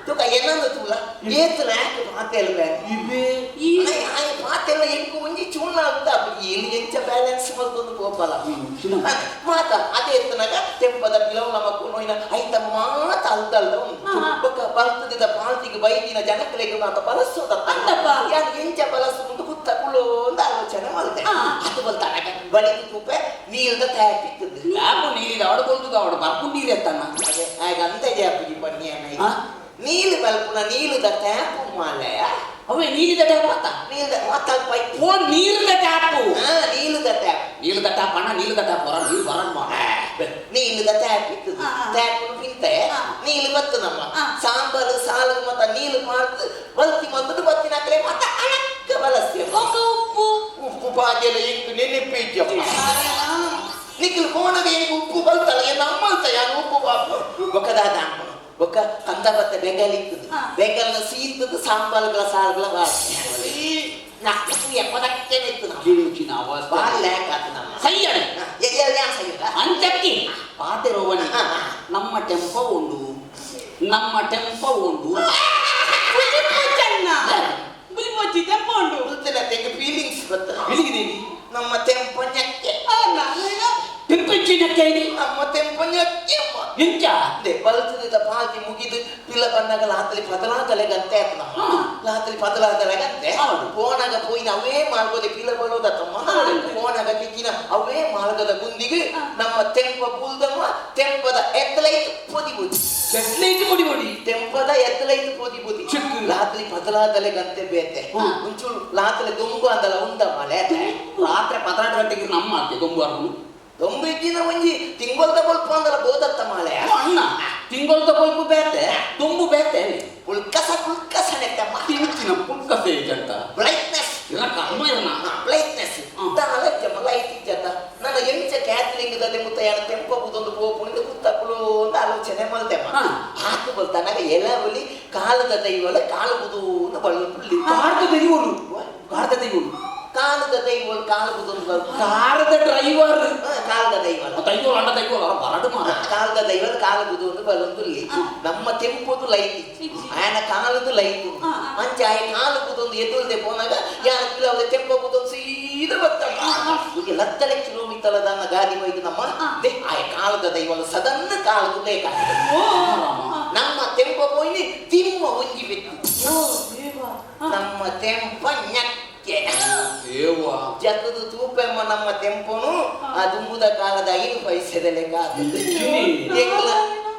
ತುಕ ಏನಂದು ತೂಲ ಏತ್ ನಾಯಕ ಪಾತೆಲ್ ಬೇರೆ ಇವೆ ಆಯ್ ಪಾತೆಲ್ಲ ಎಂಕು ಒಂಜಿ ಚೂರ್ಣ ಅಂತ ಇಲ್ಲಿ ಎಂಚ ಬ್ಯಾಲೆನ್ಸ್ ಮಲ್ತೊಂದು ಪೋಪಲ ಮಾತ ಅದೇ ಎತ್ತನಾಗ ತೆಂಪದ ಪಿಲವು ನಮ್ಮ ಪೋಯಿನ ಐತ ಮಾತ ಅಲ್ದಲ್ಲ ಉಂಟು ಬೊಕ್ಕ ಬಲ್ತದ ಪಾಲ್ತಿಗೆ ಬೈದಿನ ಜನಕಲೆಗ್ ಮಾತ ಬಲಸೋದ ಯಾನ್ ಎಂಚ ಬಲಸು ಉಂಟು ಕುತ್ತ ಕುಲೋ ಅಂತ ಆಲೋಚನೆ ಮಲ್ತೆ ಅದು ಬಲ್ತಾನಗ ಬಳಿಗೆ ತೂಪೆ ನೀಲ್ದ ಟ್ಯಾಪ್ ಇತ್ತದು ಟ್ಯಾಪ್ ನೀರಿದ ಅವಡು ಕೊಲ್ತದ ಅವಡು ಬರ್ಪು ನೀರು ಎತ್ತಣ್ಣ ಆಗ ಅಂತ ಜಾಪುಜಿ ಪನ್ನಿ ಅನ್ನ ನೀಲು ಬಲ್ಪುನ ನೀಲುದ ಟ್ಯಾಪ್ ಮಾಲೆ ಅವೇ ನೀಲಿದ ಟ್ಯಾಪ್ ಆತ ನೀಲ್ದ ಮಾತಾಡ್ ಪೈಪ್ ಓ ನೀರಿನ ಟ್ಯಾಪು ನೀಲುದ ಟ್ಯಾಪ್ ನೀಲದ ಟ್ಯಾಪ್ ಅಣ್ಣ ನೀಲದ ಟ್ಯಾಪ್ ಹೊರ ನೀರು ಬರನ್ ಮಾ ನೀಲುದ ಟ್ಯಾಪ್ ಇತ್ತದು ಟ್ಯಾಪ್ ಪಿಂತೆ ನೀಲು ಬತ್ತು ನಮ್ಮ ಸಾಂಬಾರು ಸಾಲು ಮತ್ತ ನೀಲು ಮಾಡ್ದು ಬಲ್ತಿ ಮಂದದು ಬತ್ತಿನ ಕಲೆ ಮತ್ತ ಅಳಕ್ಕ ಬಲಸ್ಯ ಉಪ್ಪು ಉಪ್ಪು ಪಾಜೆಲ ಇಂಕು ನೆನಪಿಜ್ಜಪ್ಪ ನಿಖಿಲ್ ಕೋಣದ ಇಂಕು ಉಪ್ಪು ಬಲ್ತಲ್ಲ ಏನು ನಮ್ಮಲ್ತ ಯಾನು ಉಪ್ಪು ಬಾಪು ಬೊಕ್ಕದಾದ ಬೊಕ್ಕ ಕಂದ ಬತ್ತ ಬೆಗಲ್ ಇತ್ತದು ಬೆಗಲ್ನ ಸೀತದ ಸಾಂಬಾರುಗಳ ಸಾರುಗಳ ಎಪ್ಪದಕ್ಕೆ ನಿತ್ತು ನಮ್ಮ ಬಾರಿ ಲ್ಯಾಕ್ ಆತು ನಮ್ಮ ಸೈಯಣ ಸೈಯಣ ಅಂಚಕ್ಕಿ ಪಾತೆರೋವನಿ ನಮ್ಮ ಟೆಂಪೋ ಉಂಡು ನಮ್ಮ ಟೆಂಪೋ ಉಂಡು ಬುಲಿಪೊಚ್ಚಿ ಟೆಂಪೋ ಉಂಡು ಫೀಲಿಂಗ್ಸ್ ಗೊತ್ತ ನಮ್ಮ ಟೆಂಪೋ ñಕ್ಕೆ ಟೆಂಪೆಂಚಿ ñಕ್ಕೆ ನಮ್ಮ ಟೆಂಪೋ ñಕ್ಕೆ ಎಂಚ ಅದೇ ಬಲ್ತದ ಪಾಲ್ತಿ ಮುಗಿದು ಪಿಲ್ಲ ಬನ್ನಾಗ ಲಾತಲಿ ಪದಲಾದಲೆಗಂತೆ ಆತು ನಮ್ಮ ಲಾತಲಿ ಪದಲಾದಲೆಗಂತೆ ಪೋನಾಗ ಪೋಯಿನ ಅವೇ ಮಾರ್ಗೋದೆ ಪಿಲ್ಲ ಬರೋದತ್ತಮ್ಮ ಪೋನಾಗ ತಿಕ್ಕಿನ ಅವೇ ಮಾರ್ಗದ ಗುಂದಿಗೆ ನಮ್ಮ ತೆಂಪ ಪುಲ್ದಮ್ಮ ತೆಂಪದ ಎತ್ತಲೈತು ಪೊದಿ ಬುದಿ ಎತ್ತಲೈತು ಪೊಡಿ ಬೊಡಿ ತೆಂಪದ ಎತ್ತಲೈತು ಪೊದಿ ಬುದಿ ಲಾತಲಿ ಪದಲಾದಲೆಗಂತೆ ಬೇತೆ ಒಂಚೂರು ಲಾತಲೆ ದೊಂಬು ಅಂದಲ್ಲ ಉಂದ ಮಳೆ ರಾತ್ರಿ 12 ಗಂಟೆಗೆ ನಮ್ಮ ಅತ್ತೆ ದೊಂಬು ಅರ್ನು ದೊಂಬು ಇದ್ದಿನ ಒಂಜಿ ತಿಂಗೊಲ್ದ ಬೊಲ್ಪು ಅಂದಲ್ಲ ಬೋದತ್ತ ಮಾಳೆ ಅಣ್ಣ ತಿಂಗೊಲ್ದ ಬೊಲ್ಪು ಬೇತೆ ದೊಂಬು ಬೇತೆ ಪುಲ್ಕಸ ಪುಲ್ಕಸ ನೆತ್ತಮ್ಮ ತಿಂಚಿನ ಪುಲ್ಕಸ ಏಜಂತ ಬ್ರೈಟ್ನೆಸ್ ಇಲ್ಲ ಕರ್ಮ ಇರನ ಬ್ರೈಟ್ನೆಸ್ ದಾಲಜ್ಜಮ್ಮ ಲೈಟ್ ಇಜ್ಜತ್ತ ನನ್ನ ಎಂಚ ಕ್ಯಾತ್ಲಿಂಗ್ ದದೆ ಮುತ್ತಯ್ಯನ ತೆಂಪಬುದೊಂದು ಪೋಪುಣಿದ ಕುತ್ತಕುಲು ಅಂತ ಆಲೋಚನೆ ಮಲ್ತೆಮ್ಮ ಹಾಕು ಬಲ್ತಾನಾಗ ಎಲ ಒಲಿ ಕಾಲದ ದೈವಲ ಕಾಲುಬುದು ಅಂತ ಬಳ್ಳು ಪುಳ್ಳಿ ಕಾಡ್ದ ದೈವಲು ಕಾಡ್ದ ದೈವಲು ಕಾಲದ ದೈವಲು ಕಾಲುಬುದೊಂದು ಕಾರದ ಡ್ರೈವರ್ ಕಾಲದ ದೈವಲ ದೈವಲು ಅಣ್ಣ ದೈವಲು ಅವರ ಬರಡು ಮಾರ ಕಾಲದ ದೈವದ ಕಾಲುಬುದು ಒಂದು ಬಲೊಂದುಲ್ಲಿ ನಮ್ಮ ತೆಂಪುದು ಲೈಟ್ ಆಯನ ಕಾಲದು ಲೈಟ್ ಅಂಚೆ ಆಯ ಕಾಲುಬುದೊಂದು ಎದುಲ್ದೆ ಪೋನಾಗ ಯಾನ ಕಿಲೋ ತೆಂಪಬುದೊಂದು ಸೀದಾ ಬತ್ತಮ್ಮ ಲತ್ತಲೆ ಕಿಲೋಮೀಟರ್ ದಾನ ಗಾದಿ ಒಯ್ದು ನಮ್ಮ ಆಯ ಕಾಲದ ದೈವಲು ಸದನ್ನ ಕಾಲದು ಬೇಕಾಗ್ತದೆ ನಮ್ಮ ತೆಂಪ ಪೋಯಿನಿ ತಿಮ್ಮ ಒಂಜಿ ಬಿತ್ತು ನಮ್ಮ ತೆಂಪ ñಕ್ಕೆ ಜತದು ತೂಪೆಮ್ಮ ನಮ್ಮ ತೆಂಪನು ಆ ದುಂಬುದ ಕಾಲದ 5 ಪೈಸೆದ ಲೆಕ್ಕ ಎಂಕ್ಲ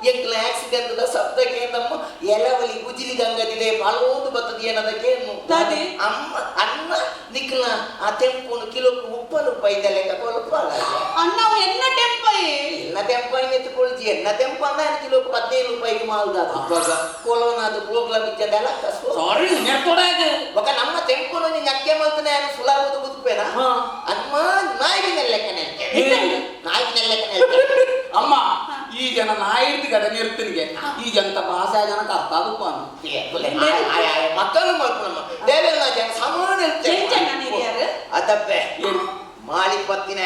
ಎಂಕ್ಲ ಆಕ್ಸಿಡೆಂಟ್ the ಶಬ್ದಕ್ಕೆ ನಮ್ಮ ಎಲವಲಿ ಗುಜಿಲಿ ಗಂಗದಿದೆ ಪಾಲೋದು ಬತ್ತದ ಏನದಕ್ಕೆ ಅಮ್ಮ ಅಣ್ಣ ನಿಕ್ಲ ಆ ತೆಂಪುನು ಕಿಲೋಕು 30 ರೂಪಾಯಿದ ಲೆಕ್ಕ ಕೊಲ್ಪಾಲ ಅಣ್ಣ ಎನ್ನ ಟೆಂಪೈ ಎನ್ನ ತೆಂಪೈ ನೆತ್ತುಕೊಳ್ಜಿ ಎನ್ನ ತೆಂಪ ಅಂದ ಕಿಲೋಕು 15 ರೂಪಾಯಿಗೆ ಮಾಲ್ದ ಕೊಲೋನಾದ ಪ್ರೋಗ್ರಾಮ್ ಇದ್ದಲ್ಲ ಸಾರಿ ನೆರ್ತೊಡಾಗ ఒక ನಮ್ಮ ತೆಂಪುನು ನೀನು ಅಕ್ಕೆ ಮಲ್ತನೆ ಸುಲಾಬೋದು ಬುದುಪೇನ ಅಮ್ಮ ನಾಯಿಗೆ ಲೆಕ್ಕನೆ ನಾಯಿಗೆ ಲೆಕ್ಕನೆ ಅಮ್ಮ ಈ ಜನ ನಾಯಿಡ್ದು ಗಡ ನಿರ್ತನಿಗೆ ಈ ಜನತ ಭಾಷೆ ಜನಕ್ಕೆ ಅರ್ಥ ಆದಪ್ಪ ಮಕ್ಕಳು ಮಲ್ಪನಮ್ಮ ದೇವೆಲ್ಲ ಜನ ಸಮಾನ ಅದಪ್ಪೆ ಮಾಳಿ ಪತ್ತಿನ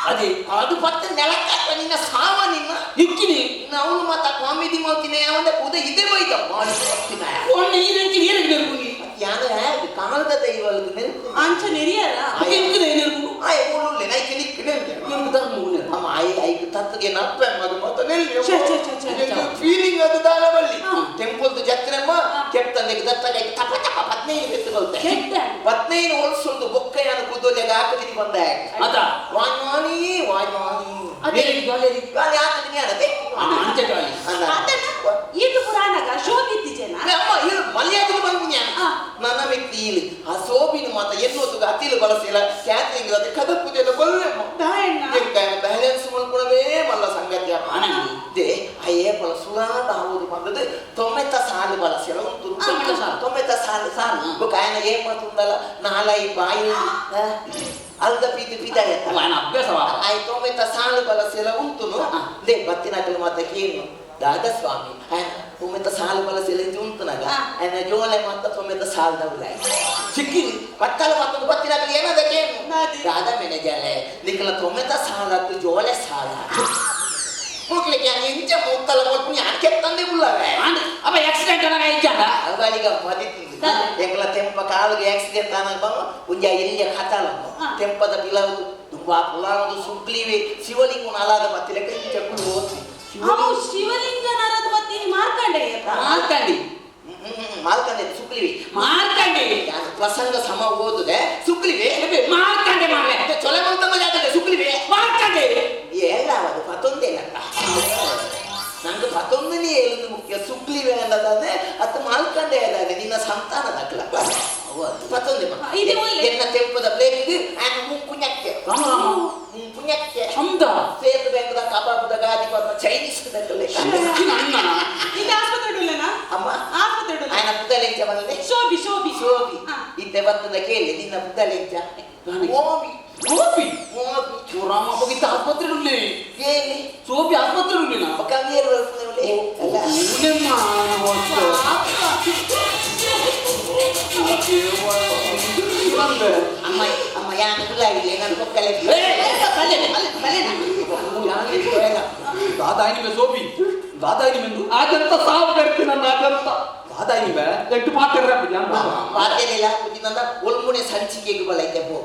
ಅದೇ ಅದು ಪತ್ತ ನೆಲಕ್ಕ ನಿನ್ನ ಸಾವ ನಿನ್ನ ಇಕ್ಕಿನಿ ಅವನು ಮಾತ ಕಾಮಿಡಿ ಮಾಡ್ತೀನಿ ಅವನ ಉದ ಇದೇ ಬೈತ ಮಾಳಿ ಪತ್ತಿನ ಯಾನ ಕಾಲದ ದೈವಲ್ದು ನೆನಪು ಅಂಚ ನೆರಿಯರ ಆಯ್ ಓಲುಲ್ಲೆ ನೈಕೆ ನಿಕ್ಕು ನೆಲ್ಲೆ ಅಮ್ಮ ಆಯ್ ಐಕ್ ತತ್ತಗೆ ನಪ್ಪೆ ಮಗು ಮತ್ತ ನೆಲ್ಲೆ ಫೀಲಿಂಗ್ ಅದು ದಾನವಲ್ಲಿ ಟೆಂಪಲ್ದು ಜತ್ರೆಮ್ಮ ಕೆಟ್ಟಂದಿಗೆ ದತ್ತಾಗ ತಪ ತಪ 15 ಬೆತ್ತುಕೊಳ್ತೆ 15 ಹೊಲ್ಸೊಂದು ಬೊಕ್ಕಯ್ಯನ ಕುದೋಲೆಗ ಹಾಕದಿನಿ ಬಂದ ಅದ ವಾನ್ವಾನಿ ವಾನ್ವಾನಿ ಅದೇ ಗಾಲಿ ಹಾಕದಿನಿ ಅದೇ ಅಂಚೆ ಜಾಲಿ ಅದನ್ನ ಈಟು ಪುರಾಣಗ ಶೋಭಿತ್ತಿಜೇನ ಅಮ್ಮ ಇದು ಮಲಯಾಳದಲ್ಲಿ ಬಂದ್ಬಿನ್ಯಾ ನನ್ನ ಮೆತ್ತಿ ಇಲ್ಲಿ ಆ ಸೋಬಿನ ಮಾತ ಎನ್ನೋದು ಅತಿಲು ಬಳಸಿಲ್ಲ ಕ್ಯಾತ್ರಿಂಗ್ ಅದೇ ಕದಪ್ಪುದೆಲ್ಲ ಬಲ್ಲೆಮ್ಮ ಬ್ಯಾಲೆನ್ಸ್ ಮಾಡ್ಕೊಳವೇ ಮಲ್ಲ ಸಂಗತಿ they ಆ ಏಪಲ ಸುಲಾದ ಆವುದು ಬಂದದ್ದು ತೊಮೆತ ಸಾಲು ಬಳಸಿಲ್ಲ ಉಂಟು ತೊಮೆತ ಸಾಲು ಸಾಲು ಬೊಕ ಆಯನ ಏಪ ತುಂದಲ್ಲ ನಾಲೈ ಬಾಯಿ ಅಲ್ದ ಪೀತಿ ಪೀತ ಅಭ್ಯಾಸ ಆಯ್ ತೊಮೆತ ಸಾಲು ಬಳಸಿಲ್ಲ ಉಂಟುನು they ಬತ್ತಿನಕಲು ಮಾತ ಕೇನು ದಾದಾ ಸ್ವಾಮಿ ಆಯನ ತೊಮೆತ ಸಾಲು ಬಳಸಿಲ್ಲ ಇಂಚ ಉಂಟುನಾಗ ಆಯನ ಜೋಲೆ ಮಾತ ತೊಮೆತ ಸಾಲ್ದವುಲ ಸಿಕ್ಕಿ ಬತ್ತಲ ಮತ್ತೊಂದು ಬತ್ತಿನಕಲು ಏನದಕ್ಕೇನು ದಾದಾ ಮ್ಯಾನೇಜರ್ ನಿಖಲ ತೊಮೆತ ಸಾಲತ್ತು ಜೋಲೆ ಸಾಲ ಮುಕ್ಲಿಕ್ಕೆ ಎಂಚ ಮೂತಲ ಮೊಲ್ಪುನಿ ಆಕೆ ತಂದೆ ಉಳ್ಳವೆ ಅಪ್ಪ ಆಕ್ಸಿಡೆಂಟ್ ಅನಾಗ ಇಜ್ಜಾಂಡ ಅವುಗಳಿಗೆ ಮದಿತಿಂದು ಎಂಕಲ ತೆಂಪ ಕಾಲಿಗೆ ಆಕ್ಸಿಡೆಂಟ್ ಆನಾಗ ಬಮ್ಮ ಉಂಜ ಎಲ್ಲಿಯ ಕಥಾಲಮ್ಮ ತೆಂಪದ ಪಿಲವು ತುಂಬಾ ಪುಲಾನದು ಸುಗ್ಲಿವೆ ಶಿವಲಿಂಗು ನಾಲಾದ ಬತ್ತಿಲೆಕ್ಕ ಇಂಚ ಕುಳು ಅವು ಶಿವಲಿಂಗ ನರದ ಬತ್ತೀನಿ ಮಾರ್ಕಂಡೆ ಮಾರ್ಕಂಡಿ ಮಾಲ್ಕಂಡೆ ಸುಕ್ಲಿವಿ ಮಾರ್ಕಂಡೆ ಯಾರು ಪ್ರಸಂಗ ಸಮ ಓದುದೆ ಸುಕ್ಲಿವಿ ಮಾರ್ಕಂಡೆ ಮಾರ್ರೆ ಚೊಲೆ ಮಂತಮ್ಮ ಜಾಗದೆ ಸುಕ್ಲಿವಿ ಮಾರ್ಕಂಡೆ ಎಲ್ಲ ಅದು ಪತೊಂದೇನಲ್ಲ ನಂಗೆ ಪತೊಂದನೇ ಹೇಳುದು ಮುಖ್ಯ ಸುಕ್ಲಿವೆ ಅನ್ನದಾದ್ರೆ ಅತ್ತ ಮಾಲ್ಕಂಡೆ ಅದಾದ್ರೆ ನಿನ್ನ ಸಂತಾನ ದಕ್ಕಲ ಪತೊಂದೆ ಎನ್ನ ತೆಂಪದ ಪ್ಲೇಟಿಗೆ ಆನ ಮುಂಕುഞ്ഞಕ್ಕೆ ರಾಮ ರಾಮ ಮುಂಕುഞ്ഞಕ್ಕೆ ಅಂದ ಸೇತು ಬ್ಯಾಂಕದ ಕಬಾಬುದ ಗಾದಿ ಪದ್ಮ ಚೈನೀಸ್ ದಕ್ಕಲೆ ಅಣ್ಣನ ಇದು ಆಸ್ಪತ್ರೆ ಉಳ್ಳನ ಅಮ್ಮ ಆಸ್ಪತ್ರೆ ಉಳ್ಳ ಆಯನ ಪುದಲೆಂಚ ಬಂದೆ ಶೋಭಿ ಶೋಭಿ ಶೋಭಿ ಇತ್ತೆ ಬತ್ತದ ಕೇಳಿ ನಿನ್ನ ಪುದಲೆಂಚ ಮೋಬಿ ಸೋಪಿ ಮೋಬಿ ರಾಮ ಹೋಗಿದ್ದ ಆಸ್ಪತ್ರೆ ಉಳ್ಳಿ ಏನಿ ಸೋಪಿ ಆಸ್ಪತ್ರೆ ಉಳ್ಳಿನ ಕವಿಯರು ಬರ್ಪುನೆ ಅಲ್ಲ ಅಮ್ಮ ಅಮ್ಮ ಯಾನು ಗುಲಾಬಿಲ್ಲ ನಾನು ಕೊಕ್ಕಲೆ ದಾದಾಯಿನಿಮೆ ಸೋಪಿ ದಾದಾಯಿನಿಮೆಂದು ಆಜಂತ ಸಾವು ಕರ್ತಿ ನನ್ನ ಆಜಂತ ದಾದಾಯಿನಿಮೆ ಎಂಟು ಪಾತ್ರ ಪಾತೆಲಿಲ್ಲ ಪುಜಿನಂದ ಒಲ್ಮುನೆ ಸಂಚಿಕೆಗೆ ಬಲೈತೆ ಪೋ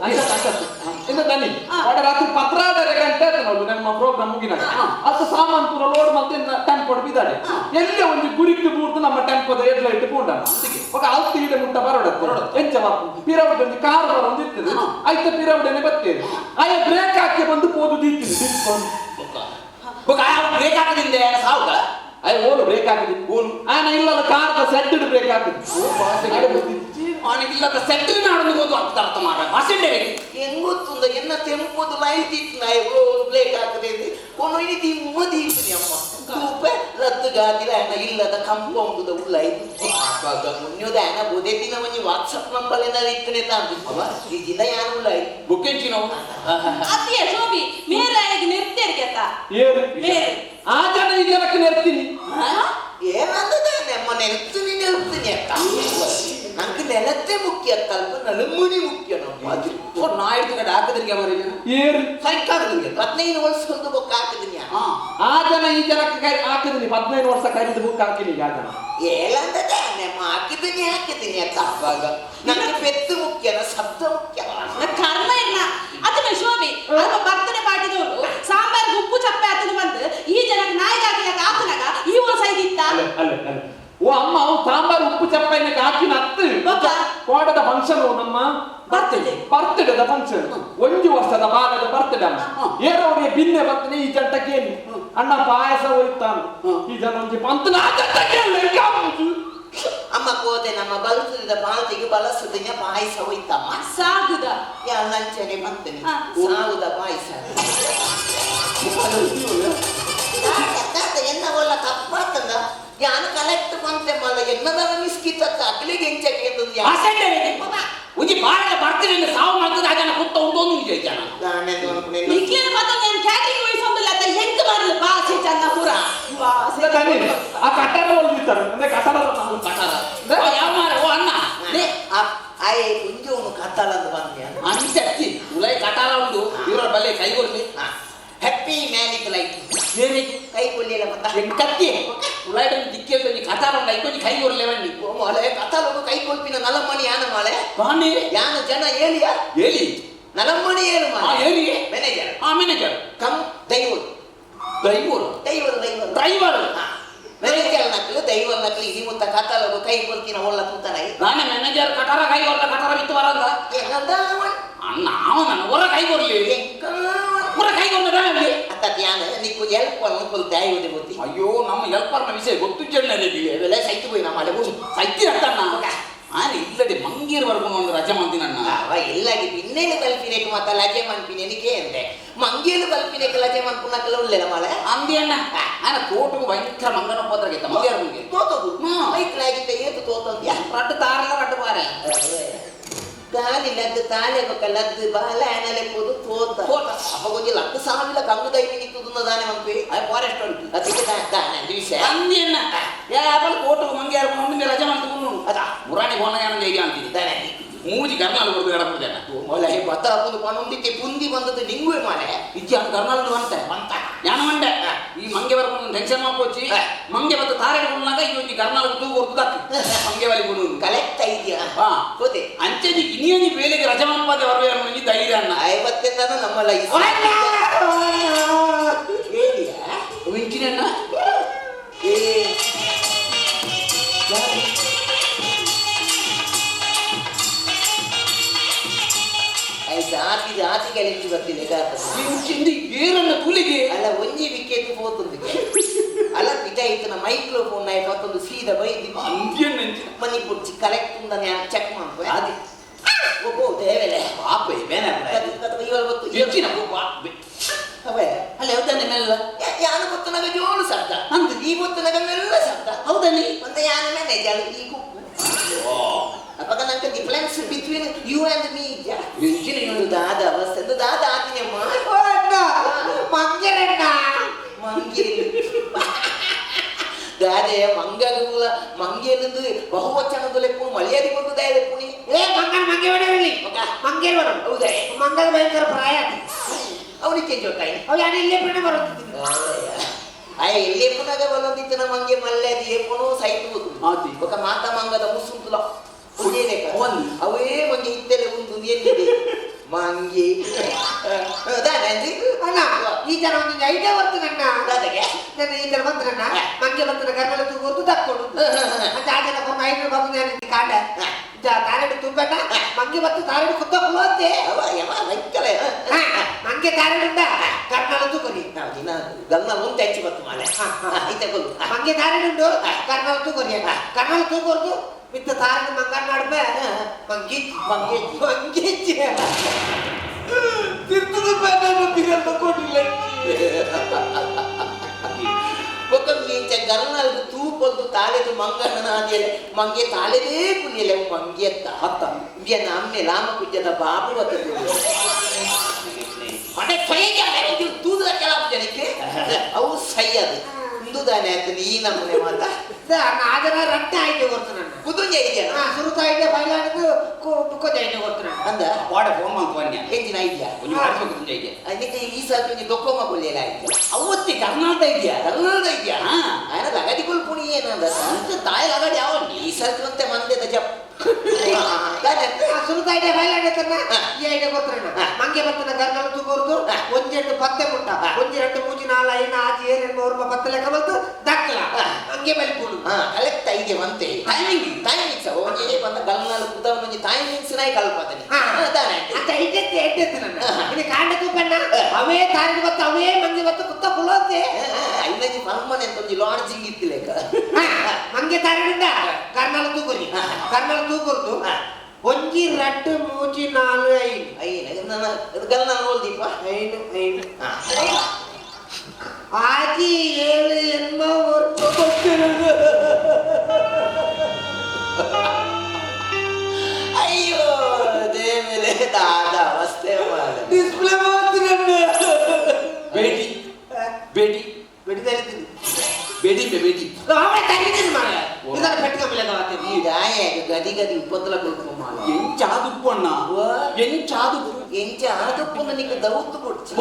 ಎಂತ ತನ್ನಿ ವಾಡ ರಾತ್ರಿ ಪತ್ರಾದರೆ ಗಂಟೆ ಆಯ್ತು ನೋಡು ನಮ್ಮ ಪ್ರೋಗ್ರಾಮ್ ಮುಗಿನಾಗ ಅದು ಸಾಮಾನು ಪೂರ ಲೋಡ್ ಮತ್ತೆ ಟೆಂಪೋ ಬಿದ್ದಾಳೆ ಎಲ್ಲೇ ಒಂದು ಗುರಿக்கு ಬೂರ್ದು ನಮ್ಮ ಟೆಂಪೋದ ಎಡ್ಲ ಇಟ್ಟು ಪೂಂಡ ఒక ಅಲ್ತು ಈಡೆ ಮುಟ್ಟ ಬರೋಡ ಎಂಚ ಬಾಪು ಪಿರವಡ್ ಒಂದು ಕಾರ್ ಬರೋದು ಇರ್ತದೆ ಆಯ್ತು ಪಿರವಡನೆ ಬರ್ತೇನೆ ಆಯ ಬ್ರೇಕ್ ಹಾಕಿ ಬಂದು ಪೋದು ದೀತಿದೆ ಬ್ರೇಕ್ ಹಾಕದಿಂದ ಸಾವುಗ ಅಯ್ಯ ಓಲು ಬ್ರೇಕ್ ಹಾಕಿದೆ ಓಲು ಆನ ಇಲ್ಲಲ್ಲ ಕಾರ್ ಸೆಟ್ ಬ್ರೇಕ್ ಹಾಕಿದೆ ಅವನಿಗಿಲ್ಲದ ಸೆಟ್ಟಿನ ಆಡೋದು ಗೊತ್ತು ಅರ್ಥ ಅರ್ಥ ಮಾಡ ಅಸೆಂಡೆ ಹೆಂಗೊತ್ತುಂದ ಎನ್ನ ತೆಂಪುದು ಲೈಟ್ ಇತ್ತು ನಾ ಎವ್ವೋ ಬ್ರೇಕ್ ಹಾಕದೆ ಕೊನು ಇನಿ ದಿಮ್ಮ ದೀಪಿನಿ ಅಮ್ಮ ತೂಪೆ ರದ್ದುಗಾದಿರ ಆನ ಇಲ್ಲದ ಕಂಪೌಂಡುದ ಉಲ್ಲ ಇದು ಮುನ್ಯೋದ ಆನ ಬೋದೆ ದಿನ ಒಂಜಿ ವಾಟ್ಸಪ್ ನಂಬರ್ ಏನಾರ ಇತ್ತನೆ ತಾಂದು ಈ ದಿನ ಯಾನು ಉಲ್ಲ ಬುಕ್ಕೆಂಚಿನೋ ಅತ್ತಿಯ ಶೋಭಿ ಮೇರಾಗಿ ನಿರ್ತೇರ್ಗೆತ್ತ ಏನು ಮೇರೆ ಆ ಜನ ಈ ಜನಕ್ಕೆ ನೆರ್ತೀನಿ ಏನಂದದಾನೆ ಅಮ್ಮ ನೆಲ್ತೀನಿ ನೆಲ್ತೀನಿ ಅಕ್ಕ ನಂಗೆ ನೆಲತ್ತೆ ಮುಖ್ಯ ತಲ್ಪ ನಲುಮುನಿ ಮುಖ್ಯ ನಮ್ಮ ಅದು ನಾ ಹಿಡಿದು ಕಡೆ ಹಾಕದ್ರಿಗೆ ಅವರಿಗೆ ಏನು ಸೈಕ್ ಹಾಕದ್ರಿಗೆ 15 ವರ್ಷ ಒಂದು ಬೊಕ್ಕ ಹಾಕಿದೀನಿ ಆ ಜನ ಈ ಜನಕ್ಕೆ ಹಾಕಿದೀನಿ 15 ವರ್ಷ ಕರಿದು ಬುಕ್ ಹಾಕಿನಿ ಆ ಜನ ಏನಂದದಾನೆ ಅಮ್ಮ ಹಾಕಿದ್ದೀನಿ ಹಾಕಿದ್ದೀನಿ ಅಕ್ಕ ಅವಾಗ ನಂಗೆ ಪೆತ್ತು ಮುಖ್ಯನ ಶಬ್ದ ಮುಖ್ಯ ಕರ್ಮ ಇಲ್ಲ ಅದನ್ನ ಶೋಭಿ ಅಲ್ಪ ಬರ್ತಡೆ ಪಾಟಿದವರು ಸಾಂಬಾರ್ ಉಪ್ಪು ಚಪ್ಪೆ ಆತನ ಬಂದು ಈ ಜನಕ್ಕೆ ನಾಯಿಗೆ ಹಾಕಿದಾಗ ಹಾಕನಾಗ ಈ ಒಂದು ಸೈಜ್ ಇತ್ತ ಅಲ್ಲ ಅಲ್ಲ ಅಲ್ಲ ಓ ಅಮ್ಮ ಅವು ಸಾಂಬಾರ್ ಉಪ್ಪು ಚಪ್ಪೈನಕ್ಕೆ ಹಾಕಿನ ಹತ್ತು ಕೋಟದ ಫಂಕ್ಷನ್ ನಮ್ಮ ಬರ್ತಡೆ ಬರ್ತ್ಡೇದ ಫಂಕ್ಷನ್ ಒಂದು ವರ್ಷದ ಬಾಲದ ಬರ್ತ್ಡೇ ಅಮ್ಮ ಏರವರಿಗೆ ಬಿನ್ನೆ ಬರ್ತನೆ ಈ ಜಂಟಕ್ಕೆ ಏನು ಅಣ್ಣ ಪಾಯಸ ಹೋಯ್ತಾನು ಈ ಜನ ಒಂಜಿ ಪಂತನ ಆ ಜಂಟಕ್ಕೆ ಅಮ್ಮ ಕೋದೆ ನಮ್ಮ ಬಲಸದ ಬಾಲ್ತಿಗೆ ಬಲಸದಿನ ಪಾಯಸ ಹೋಯ್ತಮ್ಮ ಸಾಗುದ ಯಾ ಲಂಚನೆ ಬಂತನೆ ಸಾಗುದ ಪಾಯಸ ಎನ್ನ ಒಲ್ಲ ತಪ್ಪಾತಂದ ಯಾನು ಕಲೆಕ್ಟ್ ಬಂತೆ ಮಲ್ಲ ಎನ್ನದನ ಮಿಸ್ಕಿತ್ತ ಅಗ್ಲಿಗೆ ಎಂಚಕ್ಕೆ ಒಂಜಿ ಬಾಳದ ಬರ್ತೀನಿ ಸಾವು ಮಾಡ್ತದೆ ಆ ಜನ ಕುತ್ತ ಉಂಟು ಒಂದು ಜನ ಇಕ್ಲೇನ ಮಾತ್ರ ನಾನು ಕ್ಯಾಟರಿಂಗ್ ವಹಿಸೊಂದಿಲ್ಲ ಅಂತ ಹೆಂಗ್ ಬರಲು ಬಾಸೆ ಚಂದ ಪೂರ ಆ ಕಟಾರ ಹೊಲ್ದಿರ್ತಾರೆ ಅಂದ್ರೆ ಕಟಾರ ಕಟಾರ ಯಾವ ಮಾರ ಓ ಅಣ್ಣ ಆಯ್ ಕುಂಜವನು ಕತ್ತಾಳಂದು ಬಂದೆ ಅಂಚೆ ಅತ್ತಿ ಉಲೈ ಕಟಾರ ಉಂಟು ಇವರ ಬಲ್ಲೆ ಕೈಗೊಳ್ಳಿ ಹ್ಯಾಪಿ ಮ್ಯಾರಿಡ್ ಲೈಫ್ ಬೇರೆ ಕೈ ಕೊಲ್ಲಿಲ್ಲ ಮತ್ತೆ ಕತ್ತಿ ಉಲಾಯ್ಟ ದಿಕ್ಕೆಲ್ಲ ಕತಾರ ಉಂಟು ಐಕೊಂಜಿ ಕೈ ಕೊರ್ಲೆ ಬನ್ನಿ ಓ ಮಾಲೆ ಕತಾಲೋಗು ಕೈ ಕೊಲ್ಪಿನ ನಲಮಣಿ ಯಾನ ಮಾಲೆ ಬಾನಿ ಯಾನ ಜನ ಏಳಿಯಾ ಹೇಳಿ ನಲಮಣಿ ಏಳು ಮಾಲೆ ಹೇಳಿ ಮ್ಯಾನೇಜರ್ ಆ manager cum driver driver driver driver driver manager ನಕಲು ದೈವರ್ ನಕಲು ಇನಿ ಮುತ್ತ ಕತಾಲೋಗು ಕೈ ಕೊಲ್ತಿನ ಒಳ್ಳ ಕೂತನ ನಾನೇ ಮ್ಯಾನೇಜರ್ ಕಟಾರ ಕೈ ಕೊರ್ಲ ಕಟಾರ ಬಿತ್ತು ಬರಂದ ಅಣ್ಣ ಅವನ ಹೊರ ಕೈ ಕೊರ್ಲಿ ಹೊರ ಕೈ ಕೊರ್ಲ ಅತ್ತ ಧ್ಯಾನ ನಿಕ್ಕು ಎಲ್ಪ್ ಅನ್ಕೊಳ್ತಾ ಇವುದೇ ಗೊತ್ತಿ ಅಯ್ಯೋ ನಮ್ಮ ಎಲ್ಪರ್ನ ವಿಷಯ ಗೊತ್ತು ಜಣ್ಣನಿಗೆ ಇವೆಲ್ಲ ಸೈತು ಹೋಯ್ ನಮ್ಮ ಅಲೆ ಸೈತಿ ಅತ್ತಣ್ಣ ಆನೆ ಇಲ್ಲದೆ ಮಂಗೇರ್ ಬರ್ಕೊಂಡು ಒಂದು ರಜೆ ಮಾಡ್ತೀನಣ್ಣ ಅವ ಎಲ್ಲಾಗಿ ಬಿನ್ನೇನು ಕಲ್ಪಿನೇಕ ಮಾತ ಲಜೆ ಮನ್ಪಿನ ಎನಿಕೆ ಅಂದೆ ಮಂಗೇಲು ಕಲ್ಪಿನೇಕ ಲಜೆ ಮನ್ಪುನಕಲ ಉಳ್ಳೆಲ್ಲ ಮಾಳೆ ಅಂದೆ ಅಣ್ಣ ಆನ ತೋಟకు ಭಯಂಕರ ಮಂಗನ ಉಪದ್ರಗಿತ್ತ ಮಂಗೇರ್ ಮುಂಗೆ ತೋತದು ಮೈಕ್ಲಾಗಿದ್ದ ಏತು ತೋತಂದ್ಯಾ ರಡ್ಡು ತಾರಲ್ಲ ರಡ್ಡು ಬಾರೆ ಗಾಲಿ ಲದ್ದು ತಾಳೆ ಬೊಕ್ಕ ಲದ್ದು ಬಾಲ ಆನಲೆ ಪೋದು ತೋತ ತೋಟ. ಅಪ್ಪ ಕೊಂಚ ಲಕ್ಕ ಸಾವಿರ ಕಂಗು ದೈವಿ ನಿಂತುದುನ್ನ ದಾನೆ ಮನ್ಪಿ ಅಯ್ಯ ಫಾರೆಸ್ಟ್ ಉಂಟು ಅದಕ್ಕೆ ದಾನೆ ವಿಷಯ ಅಂದೆ ಅಣ್ಣ ಯಾಪಲ್ ಕೋಟకు ಮಂಗೇರ್ ಮುಂದೆ ರಜೆ ಮಾಡ್ಕೊಂಡು ಅದಾ ಮುರಾಣಿ ಬೋನ ಧೈರ್ಯ ಅಂತೀನಿ ದಾನೆ ಮೂಜಿ ಕರ್ನಾಲ್ ಕೊಡ್ದು ಗಡಪುದೆ ಮೊಲ ಬತ್ತ ಒಂದು ಪಣೊಂದಿತ್ತೆ ಪುಂದಿ ಬಂದದ್ದು ನಿಂಗುವೆ ಮಾಲೆ ಇಜ್ಜಿ ಅದು ಕರ್ನಾಲ್ ಬಂತೆ ಬಂತ ಯಾನ ಮಂಡೆ ಈ ಮಂಗೆ ಬರ್ಕೊಂಡು ಟೆನ್ಷನ್ ಮಾಡ್ಕೊಚ್ಚಿ ಮಂಗೆ ಬತ್ತ ತಾರೆ ಕೊಡ್ನಾಗ ಈ ಒಂಜಿ ಕರ್ನಾಲ್ ತೂ ಕೊಡ್ತು ದಕ್ಕು ಮಂಗೆ ಬಲಿ ಕೊಡು ಕಲೆಕ್ಟ್ ಐದ್ಯಾ ಹಾ ಹೋದೆ ಅಂಚೆದಿ ಇನಿಯನಿ ಬೇಲೆಗೆ ರಜೆ ಮಾಡ್ಪಾದೆ ಬರ್ವೆ ಅನ್ನೋ ಧೈರ್ಯ ಅಣ್ಣ ಐವತ್ತಿಂದನೂ ನಮ್ಮ ಲೈಫ್ ಹೇಳಿಯಾ ವಿಂಚಿ ಎಂಚಿನ ಏ ಆತಿ ಆತಿಗೆ ಹೆಚ್ಚು ಬರ್ತಿದೆ ಇಂಚಿಂದು ಏರನ್ನ ತುಲಿಗೆ ಅಲ್ಲ ಒಂಜಿ ವಿಕೆಟ್ ಪೋತುಂದು ಅಲ್ಲ ಪಿಟ ಇತ್ತನ ಮೈಕ್ರೋಫೋನ್ ನಾಯಿ ಪತ್ತೊಂದು ಸೀದಾ ಬೈದಿ ಮನಿ ಪುಡ್ಚಿ ಕರೆಕ್ಟ್ ಉಂದ ನಾನು ಚೆಕ್ ಮಾಡ್ಕೊ ಅದೇ ಓ ದೇವೆಲೆ ಪಾಪ ಬೇನೆ ಇವಾಗ ಗೊತ್ತು ಹೆಚ್ಚಿನ ಅವೇ ಅಲ್ಲ ಹೌದಾನೆ ಮೆಲ್ಲ ಯಾನು ಗೊತ್ತನಾಗ ಜೋಳು ಶಬ್ದ ಅಂದು. ಈ ಗೊತ್ತನಾಗ ಮೆಲ್ಲ ಶಬ್ದ ಹೌದಾನೆ ಒಂದು ಯಾನ ಮ್ಯಾನೇಜರ್ ಈ ಕುಕ್ಕು ಅಪ್ಪಗ ನಂಗೆ difference between you and me ಇದೆಯಾ ಎಂಚಿನ ಒಂದು ದಾದ ಅವಸ್ಥೆ ಒಂದು ದಾದ ಆತಿನಮ್ಮ ಮಂಗೆರಣ್ಣ ಮಂಗೇಲು ದಾದೆ ಮಂಗಗುಲ ಮಂಗೇಲಂದು ಬಹುವಚನದ ಲೆಪ್ಪುನು ಮರ್ಯಾದೆ ಕೊಟ್ಟು ದಾಯ ಪುಣಿ ಏ ಮಂಗನ ಮಂಗೆ ಹೊಡೆಯಲಿ ಮಂಗೇರ್ ಬರೋಣ ಹೌದಾ ಮಂಗದ ಭಯಂಕರ ಪ್ರಾಯ ಅವನಿಗೆ ಜೋತಾಯಿ ಅವ್ ಯಾರು ಇಲ್ಲೇ ಬಿಡ ಬರುತ್ತಿದ್ದೀನಿ ಆಯ್ ಎಲ್ಲಿ ಪುನಗ ಬಲ್ಲೊಂದಿತ್ತನ ಮಂಗೆ ಮಲ್ಲೆ ಅದು ಏಪುನು ಸೈತು ಆತಿ. ఒక ಮಾತ ಮಂಗದ ಮುಸುಂತುಲ ಒಂದು. ಅವೇ ಮಂಗೆ ಇತ್ತೆಲೆ ಒಂದು ಎಲ್ಲಿದೆ ಮಂಗೆ ದಾನೆ ಅಣ್ಣ ಈ ಜನ ಒಂದು ಐಡಿಯಾ ಬರ್ತದಣ್ಣ ದಾದಗೆ ನನ್ನ ಈ ತರ ಬಂದ್ರಣ್ಣ ಮಂಗೆ ಬಂತನ ಗರ್ಭಲ ತೂಗೋದು ತಕ್ಕೊಡು ಮತ್ತೆ ಆ ಜನ ಕೊಮ್ಮ ಐದು ಬಂದು ನಾನು ಕಾಂಡ ತಾರೆಡು ತುಂಬಣ್ಣ ಮಂಗೆ ಬತ್ತು ತಾರೆಡು ಕುತ್ತ ಅಂತೆ ಅವ ಯಮ ವೈಕಲೆ ಮಂಗೆ ತಾರೆಡುಂಡ ಕರ್ನಾಲ ತೂಕೊರಿ ನಾವು ದಿನ ಗಲ್ಲ ಮುಂದೆ ಹೆಚ್ಚು ಬತ್ತು ಮಾಲೆ ಐತೆ ಕೊಲ್ಲು ಮಂಗೆ ತಾರೆಡುಂಡು ಕರ್ನಾಲ ತೂಕೊರಿ ಕರ್ನಾಲ ತೂಕೊರ್ದು ಮಿತ್ತ ತಾರೆಡು ಮಂಗನ್ ನಡುವೆ ಮಂಗಿ ಮಂಗೆ ಮಂಗೆ ತಿರ್ತದ ಬೇನೆ ಬಿರಲ್ಲ ಕೊಟ್ಟಿಲ್ಲ ಒಕ್ಕ ಗರ್ನಲ್ದು ತೂಕೊಂದು ತಾಳೆದು ಮಂಗಣ್ಣನ ಆದಿಯಲೆ ಮಂಗೆ ತಾಳೆದೇ ಪುಣ್ಯಲೆ ಮಂಗೆ ಅತ್ತ ಅತ್ತ. ಇಂಬಿಯನ್ನ ಅಮ್ಮೆ ಲಾಮ ಕುಜ್ಜದ ಬಾಬು ಬರ್ತದೆ ಮನೆ ಸೈಗೆ ತೂದ ಕೆಲವು ಜನಕ್ಕೆ ಅವು ಸೈಯದು ಇಂದುದಾನೆ ಆಯ್ತು ನೀ ನಮ್ಮನೆ ಮಾತ ಆದರ ರಟ್ಟೆ ಆಯ್ಕೆ ಕೊಡ್ತು ನನ್ನ ಕುದುಂಜ ಇದೆಯಾ ಸುರುತ ಐಡಿಯಾ ಫೈಲ್ ಆಡಿದ್ದು ಬುಕ್ಕೊಂದು ಐಡಿಯಾ ಕೊಡ್ತು ನನ್ನ ಅಂದ ವಾಡ ಫೋನ್ ಮಾಡ್ಕೊನ್ಯ ಎಂಜಿನ ಐಡಿಯಾ ಒಂಜಿ ಮಾಡಿಸ್ಬೇಕು ತುಂಜ ಐಡಿಯಾ ಅದಕ್ಕೆ ಈ ಸಾಕು ಒಂಜಿ ದೊಕ್ಕೊಮ್ಮ ಕೊಲ್ಲೆಲ್ಲ ಆಯ್ತು ಅವತ್ತಿ ಕರ್ನಾಟಕ ಇದೆಯಾ ಕನ್ನಡ ಇದೆಯಾ ಹಾ. ఆయన ಲಗಡಿ ಕೊಲ್ಪುಣಿ ಏನಂದ ಅಂತ ತಾಯಿ ಲಗಡಿ ಯಾವ ಈ ಸರ್ತಿ ಒಂತೆ ಮಂದೆದ ಜಪ್ ಸುರುತ ಐಡಿಯಾ ಫೈಲ್ ಆಡತನ್ನ ಈ ಐಡಿಯಾ ಕೊಡ್ತಾರಣ್ಣ ಮಂಗೆ ಬತ್ತನ ಗರ್ನಲ ತೂಗೋರ್ದು ಒಂಜೆರಡು ಪತ್ತೆ ಮುಟ್ಟ ಒಂಜಿ ಎರಡು ಮೂಜಿ ನಾಲ್ ಐನ ಆಜಿ ಏಳು ಎಂಟು ಒಂಬತ್ತು ಪತ್ತೆ ಲೆಕ್ಕ ಬಂತು ದಕ್ಕಲ ಹಂಗೆ ಬಲಿಪುಡು ಕಲೆಕ್ಟ್ ಐಡಿಯಾ ಬಂತೆ ಟೈಮಿಂಗ್ ಟೈಮಿಂಗ್ಸ್ ಒಂಜಿ ಬಂದ ಗಲ್ನಾಲ್ ಕುದ ಒಂಜಿ ಟೈಮಿಂಗ್ಸ್ ನಾಯಿ ಕಲ್ಪತನಿ ದಾನೆ ಅಂತ ಐಡೆತ್ತೆ ಎಡ್ಡೆತ್ತು ನನ್ನ ಇನ್ನು ಕಾಂಡ ತೂಪಣ್ಣ ಅವೇ ತಾರಿಡು ಬತ್ತು ಅವೇ ಮಂಗೆ ಬತ್ತು ಕುತ್ತ ಪುಲೋತೆ ಐನಂಜಿ ಪರ್ಮನೆಂಟ್ ಒಂಜಿ ಲಾಡ್ಜಿಂಗ್ ಇತ್ತು ಲೆಕ್ಕ ಮಂಗೆ ತಾರಿಡುಂಡ ಕರ್ನಾಲ ತೂಕೊರಿ ಕರ್ನಾಲ ತೂಕೊರ್ದು ಒಂಜಿ ರಟ್ಟು ಮೂಜಿ ನಾಲು ಐದು ಐನ ನನ್ನ ಗಲ್ನಾಲ್ ಓಲ್ದೀಪ ಐದು ಐದು ಆಜಿ ಏಳು ಎನ್ಮ ಒಂಬತ್ತು ಅಯ್ಯೋ ದೇಮೇಲೆ ದಾದ ಅವಸ್ಥೆ ಮಾಡ ಡಿಸ್ಪ್ಲೇ ಮಾತ್ರ ಬೇಡಿ ಬೇಡಿ ಬಿಡಿದಲ್ಲಿದ್ದೀನಿ ಬೇಡಿ ಬೇಡಿ ಅವಳೆ ತಗ್ಗಿದ್ದೀನಿ ಮಾಡ ಇದನ್ನ ಪೆಟ್ಕೊಂಬಿಲ್ಲ ಈ ದಾಯ ಗದಿ ಗದಿ ಉಪದ್ರ ಕೊಲ್ಪು ಮಾಡ ಎಂಚಾದುಪ್ಪು ಅಣ್ಣ ಎಂಚಾದುಪ್ಪು ಎಂಚ ಆದುಪ್ಪು ನನಗೆ ದೌತ್ತು ಕೊಡ್ಚಿ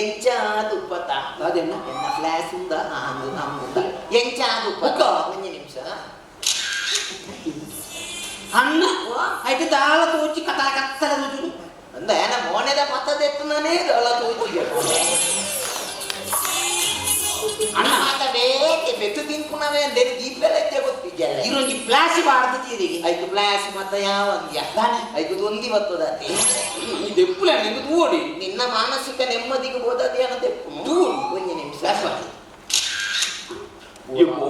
ಎಂಚ ಆದುಪ್ಪತ ಅದೇನ ಎನ್ನ ಫ್ಲಾಶ್ ಉಂದ ಅಂದು ನಮ್ಮುಂದ ಎಂಚ ಆದುಪ್ಪ ಒಂಜಿ ನಿಮಿಷ ಅಣ್ಣ ಆಯ್ತು ದಾಳ ತೋಚಿ ಕಥಾ ಕತ್ತಲ ತೋಚುದು ಅಂದ ಏನ ಮೋನೆದ ಪತ್ತದೆತ್ತುನೇ ದಾಳ ತೋಚಿ ಅಣ್ಣ ಮಾತ ಬೇಕೆ ಬೆತ್ತು ತಿನ್ಪುನವೇ ಅಂದೇನು ದೀಪೆಲ್ಲ ಹೆಚ್ಚ ಗೊತ್ತಿದ್ಯಲ್ಲ ಇರೊಂಜಿ ಫ್ಲಾಶ್ ಬಾರ್ದು ತೀರಿಗೆ ಐಕು ಫ್ಲಾಶ್ ಮತ್ತ ಯಾವ ಅಂದ್ಯ ದಾನೆ. ಐಕು ದೊಂದಿ ಬತ್ತದಾತಿ ಈ ದೆಪ್ಪುಲ ನಿಂಗೆ ತೂಡಿ ನಿನ್ನ ಮಾನಸಿಕ ನೆಮ್ಮದಿಗೆ ಬೋದದಿ ಅನ್ನೋ ತೆಪ್ಪು ತೂಡು. ಒಂಜಿ ನಿಮಿಷ ಯಪ್ಪೋ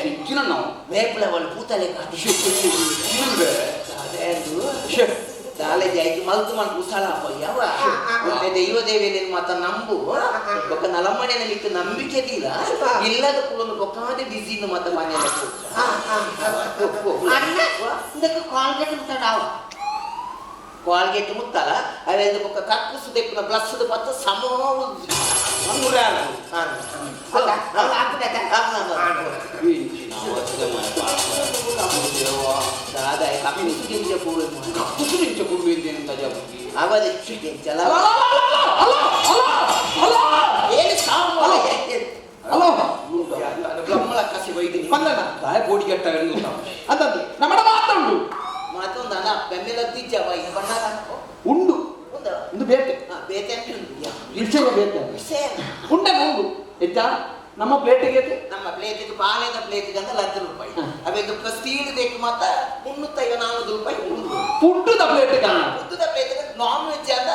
ಹೆಚ್ಚಿನ ನಾವು ಮೇಪುಲ ಅವಳು ಪೂತಲೆ ಕಾಟಿ ದಾಲೆ ಜಾಯ್ತು ಮಲ್ತು ಮಲ್ತು ಉಸಾಲ ಯಾವ ಒಳ್ಳೆ ದೈವ ದೇವಿನ ಮಾತ ನಂಬು ಒಕ್ಕ ನಲಮ್ಮನೆ ಮಿಕ್ಕ ನಂಬಿಕೆ ಇಲ್ಲ ಇಲ್ಲದ ಕುಲೊಂದು ಬೊಕ್ಕಾದೆ ಬಿಸಿ ಮಾತ ಮನೆಯಲ್ಲ ಅಣ್ಣ ಇದಕ್ಕೆ ಕಾಲ್ಗೇಟ್ ಮುಟ್ಟಾವ ಕಾಲ್ಗೇಟ್ ಮುತ್ತಲ್ಲ ಅವೆಲ್ಲ ಬೊಕ್ಕ ಕಕ್ಕುಸು ದೆಪ್ಪುನ ಬ್ಲಸ್ಸದ ಪತ್ತ ಸಮ ದಾದ ಕಕ್ಕುಸು గింಜ ಪೂವೆ ಕಕ್ಕುಸು గింಜ ಪೂವೆ ಅಂತ ಜಾಬುಗಿ ಅವದೆ గింಜಲ ಏನು ಸಾವು ಅಲೋ ಬ್ರಹ್ಮಳ ಕಸಿ ಬೈದಿನಿ ಪಂದನ ದಾಯ ಬೋಡಿ ಗಟ್ಟ ಅಂತಂದು ನಮ್ಮಡ ಮಾತುಂಡು ಮಾತೊಂದು ಅಣ್ಣ ಬೆಮ್ಮೆಲ ತಿಜ್ಜವ ಈ ಬಣ್ಣ ಉಂಡು ಉಂಡು ಒಂದು ಬೇಟೆ ಬೇತೆ ಅಂತ ಉಂಡು ವಿಷಯ ಬೇಟೆ ವಿಷಯ ಉಂಡನ ಉಂಡು ಎಜ್ಜ ನಮ್ಮ ಪ್ಲೇಟಿಗೆ ನಮ್ಮ ಪ್ಲೇಟಿಗೆ ಪಾಲೆದ ಪ್ಲೇಟಿಗೆ ಅಂತ ಲಕ್ಷ ರೂಪಾಯಿ ಅವೆಂದು ಸ್ಟೀಲ್ ಬೇಕು ಮಾತ್ರ 350 ರೂಪಾಯಿ ಫುಡ್ಡುದ ಪ್ಲೇಟಿಗೆ ಫುಡ್ಡುದ ಪ್ಲೇಟಿಗೆ ನಾನ್ ವೆಜ್ ಅಂತ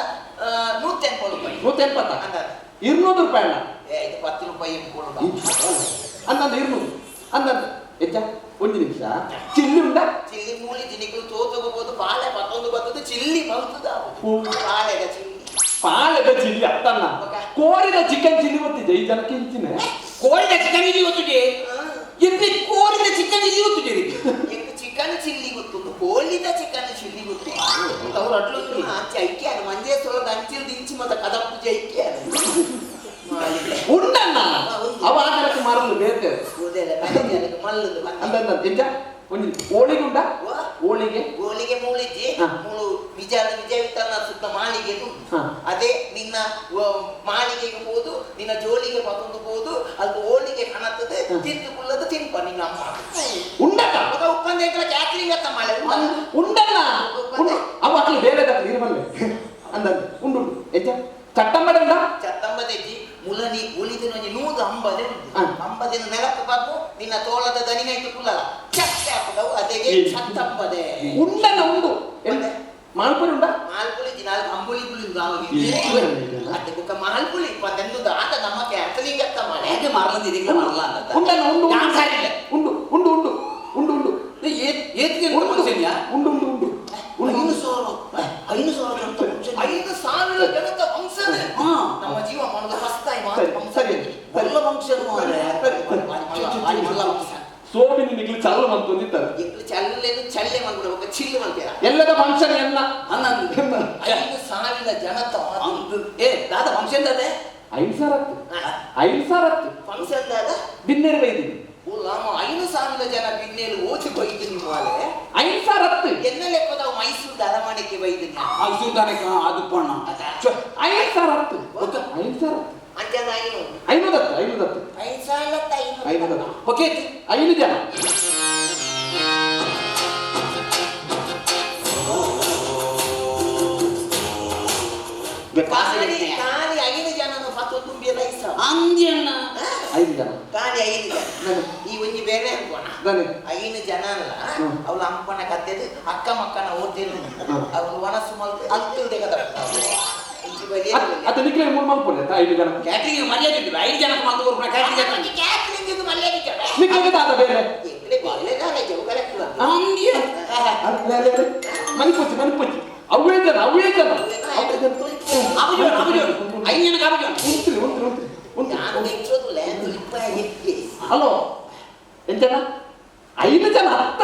180 ರೂಪಾಯಿ 180 200 ರೂಪಾಯಿ ಅಣ್ಣ ಇದು 10 ರೂಪಾಯಿ ಕೊಡುದ ಅಂದಂದು 200 ಅಂದಂದು ಹೆಚ್ಚ ಒಂದು ನಿಮಿಷ ಚಿಲ್ಲಿ ಉಂಡ ಚಿಲ್ಲಿ ಮೂಲಿ ತಿನಿಕಲು ತೋತೋಗಬಹುದು ಪಾಲೆ ಮತ್ತೊಂದು ಬರ್ತದೆ ಚಿಲ್ಲಿ ಮಲ್ತದ ಪಾಲೆದ ಚಿಲ್ಲಿ ಪಾಲೆದ ಚಿಲ್ಲಿ ಅತ್ತಣ್ಣ ಕೋರಿದ ಚಿಕನ್ ಚಿಲ್ಲಿ ಗೊತ್ತಿದೆ ಈ ಜನಕ್ಕೆ ಇಂಚಿನ ಕೋರಿದ ಚಿಕನ್ ಚಿಲ್ಲಿ ಗೊತ್ತಿದೆ ಎಲ್ಲಿ ಕೋರಿದ ಚಿಕನ್ ಚಿಲ್ಲಿ ಗೊತ್ತಿದೆ ಚಿಕನ್ ಚಿಲ್ಲಿ ಗೊತ್ತುಂಟು ಕೋಳಿದ ಚಿಕನ್ ಚಿಲ್ಲಿ ಗೊತ್ತು ಅವ್ರು ಅಟ್ಲು ಆಚೆ ಐಕ್ಯ ಮಂಜೇಶ್ವರದ ಅಂಚಿಲ್ ದಿಂಚಿ ಮತ್ತೆ ಕದ ಪೂಜೆ ಐಕ್ಯ ಉಂಡಣ್ಣ ಅವ ಆ ಜನಕ್ಕೆ ಮಾರಲು ಬೇರೆ ಮಲ್ಲದು ಅಂದಂದ ಎಂಜ ಒಂದು ಹೋಳಿಗೆ ಉಂಡ ಹೋಳಿಗೆ ಹೋಳಿಗೆ ಮೂಳಿಜಿ ಮೂಳು ವಿಜಯ ವಿಜಯ ವಿತರಣ ಸುತ್ತ ಮಾಳಿಗೆ ಅದೇ ನಿನ್ನ ಮಾಳಿಗೆಗೆ ಹೋದು ನಿನ್ನ ಜೋಳಿಗೆ ಮತ್ತೊಂದು ಹೋದು ಅದು ಹೋಳಿಗೆ ಕಾಣುತ್ತದೆ ತಿಂದು ಕುಲ್ಲದು ತಿನ್ಪ ನಿನ್ನ ಅಮ್ಮ ಉಂಡಕ್ಕ ಉಪ್ಪಂದ ಕ್ಯಾಟ್ರಿಂಗ್ ಅತ್ತ ಮಾಳೆ ಉಂಡಲ್ಲ ಉಂಡು ಅವ ಅಕ್ಲು ಬೇರೆ ಇರಬಲ್ಲೆ ಅಂದಂದು ಉಂಡು ಉಂಡು ಎಂಜ ಚಟ್ಟಂಬಡೆ ಉಂಡ ಚಟ್ಟಂಬದೆಜ್ಜಿ ಮುಲನಿ ಉಳಿದಿನ ನೂದು ಅಂಬದೆ ಅಂಬದಿನ ನೆಲಕ್ಕೆ ಬಂದು ನಿನ್ನ ತೋಳದ ದನಿನೈತು ಕುಲ್ಲಲ್ಲ ಚಟ್ಟೆ ಹಾಕುದವು ಅದೇಗೆ ಚಟ್ಟಂಬದೆ ಉಂಡನ ಉಂಡು ಮಾಲ್ಪುರಿ ಉಂಡ ಮಾಲ್ಪುರಿ ನಾಲ್ಕು ಅಂಬುಲಿ ಪುಲಿ ಅದೇ ಬುಕ್ಕ ಮಾಲ್ಪುಲಿ ಪಂದೆಂದು ಆತ ನಮ್ಮ ಕ್ಯಾಟರಿಂಗ್ ಅತ್ತ ಮಾಡೆ ಹೇಗೆ ಮಾರ್ಲಂದು ಇದೀಗ ಮಾರಲ್ಲ ಅಂತ ಉಂಡನ ಉಂಡು ಉಂಡು ಉಂಡು ಉಂಡು ಉಂಡು ಉಂಡು ಏತ್ಗೆ ಉಂಡು ಉಂಡು ಉಂಡು ಉಂಡು 5,000 ಜನತ ಫಂಕ್ಷನ್ ನಮ್ಮ ಜೀವ ಮಾಡೋದು ಫಸ್ಟ್ ಟೈಮ್ ಸರಿ ಮಲ್ಲ ಫಂಕ್ಷನ್ ಮಲ್ಲ ಫಂಕ್ಷನ್ ಸೋಬಿನಿ ನಿಗ್ಲು ಚಲ್ಲು ಮಂತು ಅಂದಿತ್ತಾರೆ ಎಂಕ್ಲು ಚಲ್ಲೇನು ಚಲ್ಲೆ ಮಂಗ್ಳು ఒక ಚಿಲ್ಲು ಮಂತೀರ ಎಲ್ಲದ ಫಂಕ್ಷನ್ ಎಲ್ಲ 5,000 ಜನತ ಏ ದಾದ ಫಂಕ್ಷನ್ ದಾದೆ 5,000 ಹತ್ತು 5,000 ಹತ್ತು ಫಂಕ್ಷನ್ ದಾದ ಬಿನ್ನೇರು ಬೈದಿ ಓ ಲಾಮ 5,000 ಜನ ಬಿನ್ನೇರು ಓಚಿ ಬೈದು ನಿಮ್ಮಾಲೆ 5,000 ಹತ್ತು ಎನ್ನ ಲೆಕ್ಕದವು ಮೈಸೂರು ಅರಮನೆಗೆ ಬೈದು ಮೈಸೂರು ತಾನೇ ಅದು ಪಣ್ಣ 5,000 ಹತ್ತು 5,000 ಹತ್ತು ಅಂಜನ ಐನು 500 ಹತ್ತು 500 ಹತ್ತು 5,000 ಹತ್ತು 500 ಹತ್ತು ಓಕೆ 5 ಜನ ಖಾಲಿ 5 ಜನನು ಫತ್ತು ತುಂಬಿ ಲೈಸ ಅಂದ್ಯಣ್ಣ 5 ಜನ ಖಾಲಿ 5 ಜನ ಈ ಒಂಜಿ ಬೇರೆ ಅನ್ಕೋಣ 5 ಜನ ಅಲ್ಲ ಅವಳು ಅಂಪನ ಕತ್ತೆದು ಅಕ್ಕ ಮಕ್ಕನ ಓದ್ತೇನು ಅವಳು ಮನಸ್ಸು ಮಲ್ತು ಅಲ್ತಿಲ್ದೆ ಕದ ಅತ್ತ ನಿಕ್ಲೆ ಮೂರು ಮಲ್ಪೊಲೆ 5 ಜನ ಕ್ಯಾಟ್ರಿಂಗ್ ಮರ್ಯಾದೆ ಇಟ್ಟು 5 ಜನಕ್ಕೆ ಮಾತು ಕೊರ್ಪುನ ಕ್ಯಾಟ್ರಿಂಗ್ ಕ್ಯಾಟ್ರಿಂಗ್ ಇದು ಮರ್ಯಾದೆ ನಿಕ್ಲೆಗೆ ದಾದ ಬೇರೆ ಎಂಕ್ಲೆ ಬೇರೆ ದಾದ ಜೌಗಲ ಅಂದ್ಯ ಮನಿಪುಚ್ಚಿ ಮನಿಪುಚ್ಚಿ ಅವೇ ಜನ ಅವೇ ಜನ ಅಬಜೋಣ ಅಬಜೋಣ 5 ಜನಕ್ಕೆ ಅಬಜೋಣ ಉಂತ್ರಿ ಉಂತ್ರಿ ಉಂತ್ರಿ ಉಂತ್ರಿ ನಾನು ನೆಚ್ಚೋದಿಲ್ಲ ತುಲಿಪ್ಪ ಎಕ್ಕೆ ಹಲೋ ಎಂಜನ 5 ಜನ ಹತ್ತ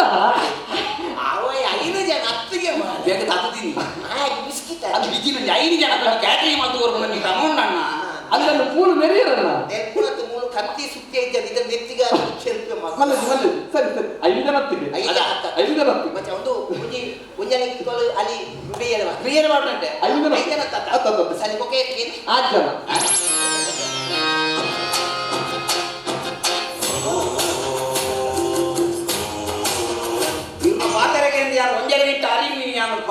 ಅವ 5 ಜನ ಹತ್ತಿಗೆ ಬೇಗ ತಾತುತ್ತೀನಿ ಹಾಗೆ ಬಿಸ್ಕಿಟ್ ಅದು ಬಿಜಿನ 5 ಜನ ಕ್ಯಾಟ್ರಿಂಗ್ ಮಾತು ಕೊರ್ಪುನ ನೀ ತಗೊಂಡಣ್ಣ ಅಲ್ಲನ್ನು ಮೂಲು ಮೆರಿಯರಣ್ಣ ನೆರ್ಪುಣತ್ತು ಮೂಲು ಕತ್ತಿ ಸುತ್ತಿ ಇದ್ದ ಇದರ ನೆತ್ತಿಗೆ ಚೆಲ್ಪೆ ಮಲ್ಲದು ಮಲ್ಲದು ಸರಿ ಸರಿ 5 ಜನ ಹತ್ತಿಗೆ 5 ಜನ ಹತ್ತ 5 ಜನ ಹತ್ತಿಗೆ ಮತ್ತೆ ಒಂದು ಒಂಜಿ ಒಂಜನೆ ಕಿತ್ಕೊಳ್ಳು ಅಲ್ಲಿ ಬೇಯರ ಬೇಯರ ಮಾಡ್ರಂತೆ 5 ಜನ 5 ಜನ ಹತ್ತ ಹತ್ತ ಸರಿ ಓಕೆ 6 ಜನ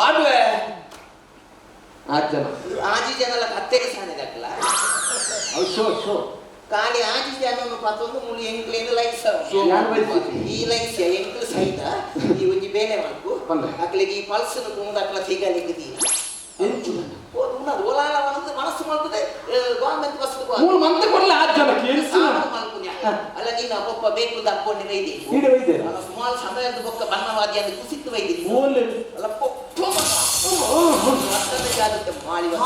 ಪಾಡುವೆ 6 ಜನ 6 ಜನ ಕತ್ತೆಗೆ ಸಾಣಿದಾಕಲ್ಲ ಅವು ಶೋ ಶೋ ಖಾಲಿ 6 ಜನನು ಪತ್ತೊಂದು ಮೂಲು ಎಂಕ್ಲೇನು ಲೈಸ ಈ ಲೈಸ ಎಂಕ್ಲು ಸಹಿತ ಈ ಒಂಜಿ ಬೇಲೆ ಮಲ್ಪು ಅಕ್ಲಿಗೆ ಈ ಪಲ್ಸನು ಕುಂದು ಅಕ್ಲ ಸಿಗಲಿಕ್ಕೆ ದೀನ ಉನ್ನದು ಓಲಾಲ ಮನಸ್ಸು ಮನಸ್ಸು ಮಲ್ಪದೆ ಗೌರ್ಮೆಂಟ್ ಬಸ್ ಮೂರು ಮಂತ್ ಕೊಡಲ್ಲ 6 ಜನಕ್ಕೆ ಎಲ್ಸು ಮಲ್ಪುನ್ಯ ಅಲ್ಲ ನಿನ್ನ ಒಬ್ಬ ಬೇಕು ಅಕ್ಕೊಂಡು ವೈದಿ ಸುಮಾರು ಸಮಯದ ಬೊಕ್ಕ ಬಣ್ಣವಾದಿ ಅಂತ ಕುಸಿತ್ತು ವೈದಿ ಅಲ್ಲ ಪೊಪ್ಪು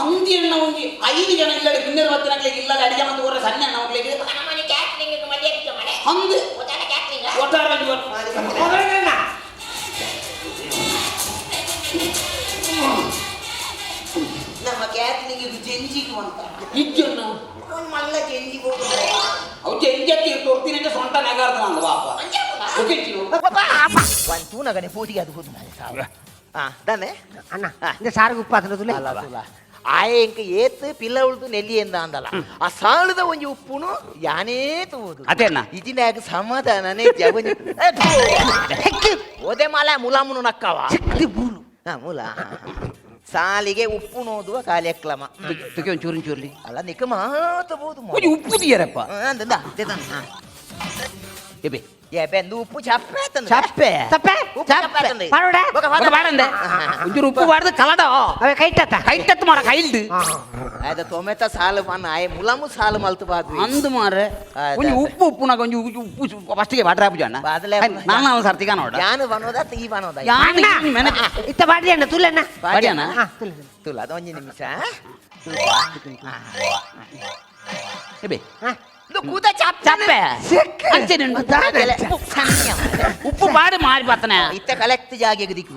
ಅಂದಿಯಣ್ಣ ಒಂಜಿ 5 ಜನ ಇಲ್ಲ ಬಿನ್ನೆರು ಬತ್ತಿನಕ್ಲೆ ಇಲ್ಲ ಅಡಿಗೆ ಮತ್ತು ಹೊರ ಸಣ್ಣ ಅಣ್ಣ ಮಕ್ಕಳಿಗೆ ಅಂದು ಒಟ್ಟಾರೆ ನಮ್ಮ ಕ್ಯಾಟ್ರಿಂಗ್ ಇದು ಜಂಜಿಗೆ ಅಂತ ಇಜ್ಜಣ್ಣ ಮಲ್ಲ ಜಂಜಿಗೆ ಹೋಗುದ್ರೆ ಅವು ಜಂಜಿ ತೋರ್ತೀನಿ ಅಂತ ಸೊಂಟ ನೆಗಾರ್ದ ನಾನು ಬಾಪ ಒಂದು ತೂನಗನೆ ಪೂಟಿಗೆ ಅದು ಹೋದು ಮಾರೆ ದಾನೆ ಅಣ್ಣ இந்த ಸಾರಿಗೆ ಉಪ್ಪು ಅದನ್ನ ಆಯೆ ಇಂಕ ಏತ್ ಪಿಲ್ಲ ಉಳ್ದು ನೆಲ್ಲಿ ಎಂದ ಅಂದಲ್ಲ ಆ ಸಾಲದ ಒಂಜಿ ಉಪ್ಪುನು ಯಾನೇ ತೂದು ಅದೇನ ಇದಿನಾಗ ಸಮಾಧಾನನೇ ಜವನಿ ಓದೆ ಮಾಲ ಮುಲಾಮುನು ನಕ್ಕವ ಸಿಕ್ತಿ ಬೂಲು ಹಾ ಮೂಲ ಸಾಲಿಗೆ ಉಪ್ಪು ನೋದುವ ಕಾರ್ಯಕ್ರಮ. ತುಕೆ ಒಂಚೂರು ಒಂಚೂರ್ಲಿ. ಅಲ್ಲ ನಿಕ್ಕ ಮಾತಬಹುದು. ಒಂಜಿ ಉಪ್ಪು ತೀಯರಪ್ಪ. ಎಬೆ ಎಬೆಂದು ಉಪ್ಪು ಚಪ್ಪೆ ಆತಂದು. ಚಪ್ಪೆ ತಪ್ಪೆ ಉಪ್ಪು ಚಪ್ಪೆ ಆತಂದು. ಪಾಡೋಡ? ಬೊಕ ಬೊಕ ಪಾಡಂದೆ ಒಂಚೂರು ಉಪ್ಪು ಪಾಡ್ದು ಕಲಡ. ಅವೇ ಕೈಟತ್ತ ಕೈಟತ್ತು ಮಾರ ಕೈಲ್ದು. ಆಯ್ತ ಟೊಮೆಟೊ ಸಾಲು ಪನ್ನ ಆಯ್ ಮುಲಮು ಸಾಲು ಮಲ್ತು ಬಾದು ಅಂದು ಮಾರೆ. ಆಯ್ತು, ಒಂಜಿ ಆಯ್ತು. ಉಪ್ಪು ಉಪ್ಪುನಾಗ ಒಂಜಿ ಉಪ್ಪು ಫಸ್ಟಿಗೆ ಬಾಟ್ರೆ ಹಾಪುಜಣ್ಣ. ಬಾದಲೆ ಹಾಪುಜ. ನಾನು ಸರ್ತಿಗ ನೋಡ. ಯಾನು ಬನ್ನೋದ ಈ ಬನ್ನೋದ. ಯಾನ್ ಮೆನೆ ಇತ್ತ ಬಾಡಿ ಅಣ್ಣ ತುಲಣ್ಣ. ಬಾಡಿಯಣ್ಣ? ತುಲೆ. ತುಲ ಅದು ಒಂಜಿ ನಿಮಿಷ. ಎಬೆ ಕೂತ ಚಪ್ಪೆ ಚಪ್ಪೆ ಅಂಚೆನೆ ಉಂಟು. ಉಪ್ಪು ಪಾಡು ಮಾರಿ ಬರ್ತನೆ. ಇತ್ತ ಕಲೆಕ್ಟ್ ಜಾಗೆಗೆ ದಿಕ್ಕು.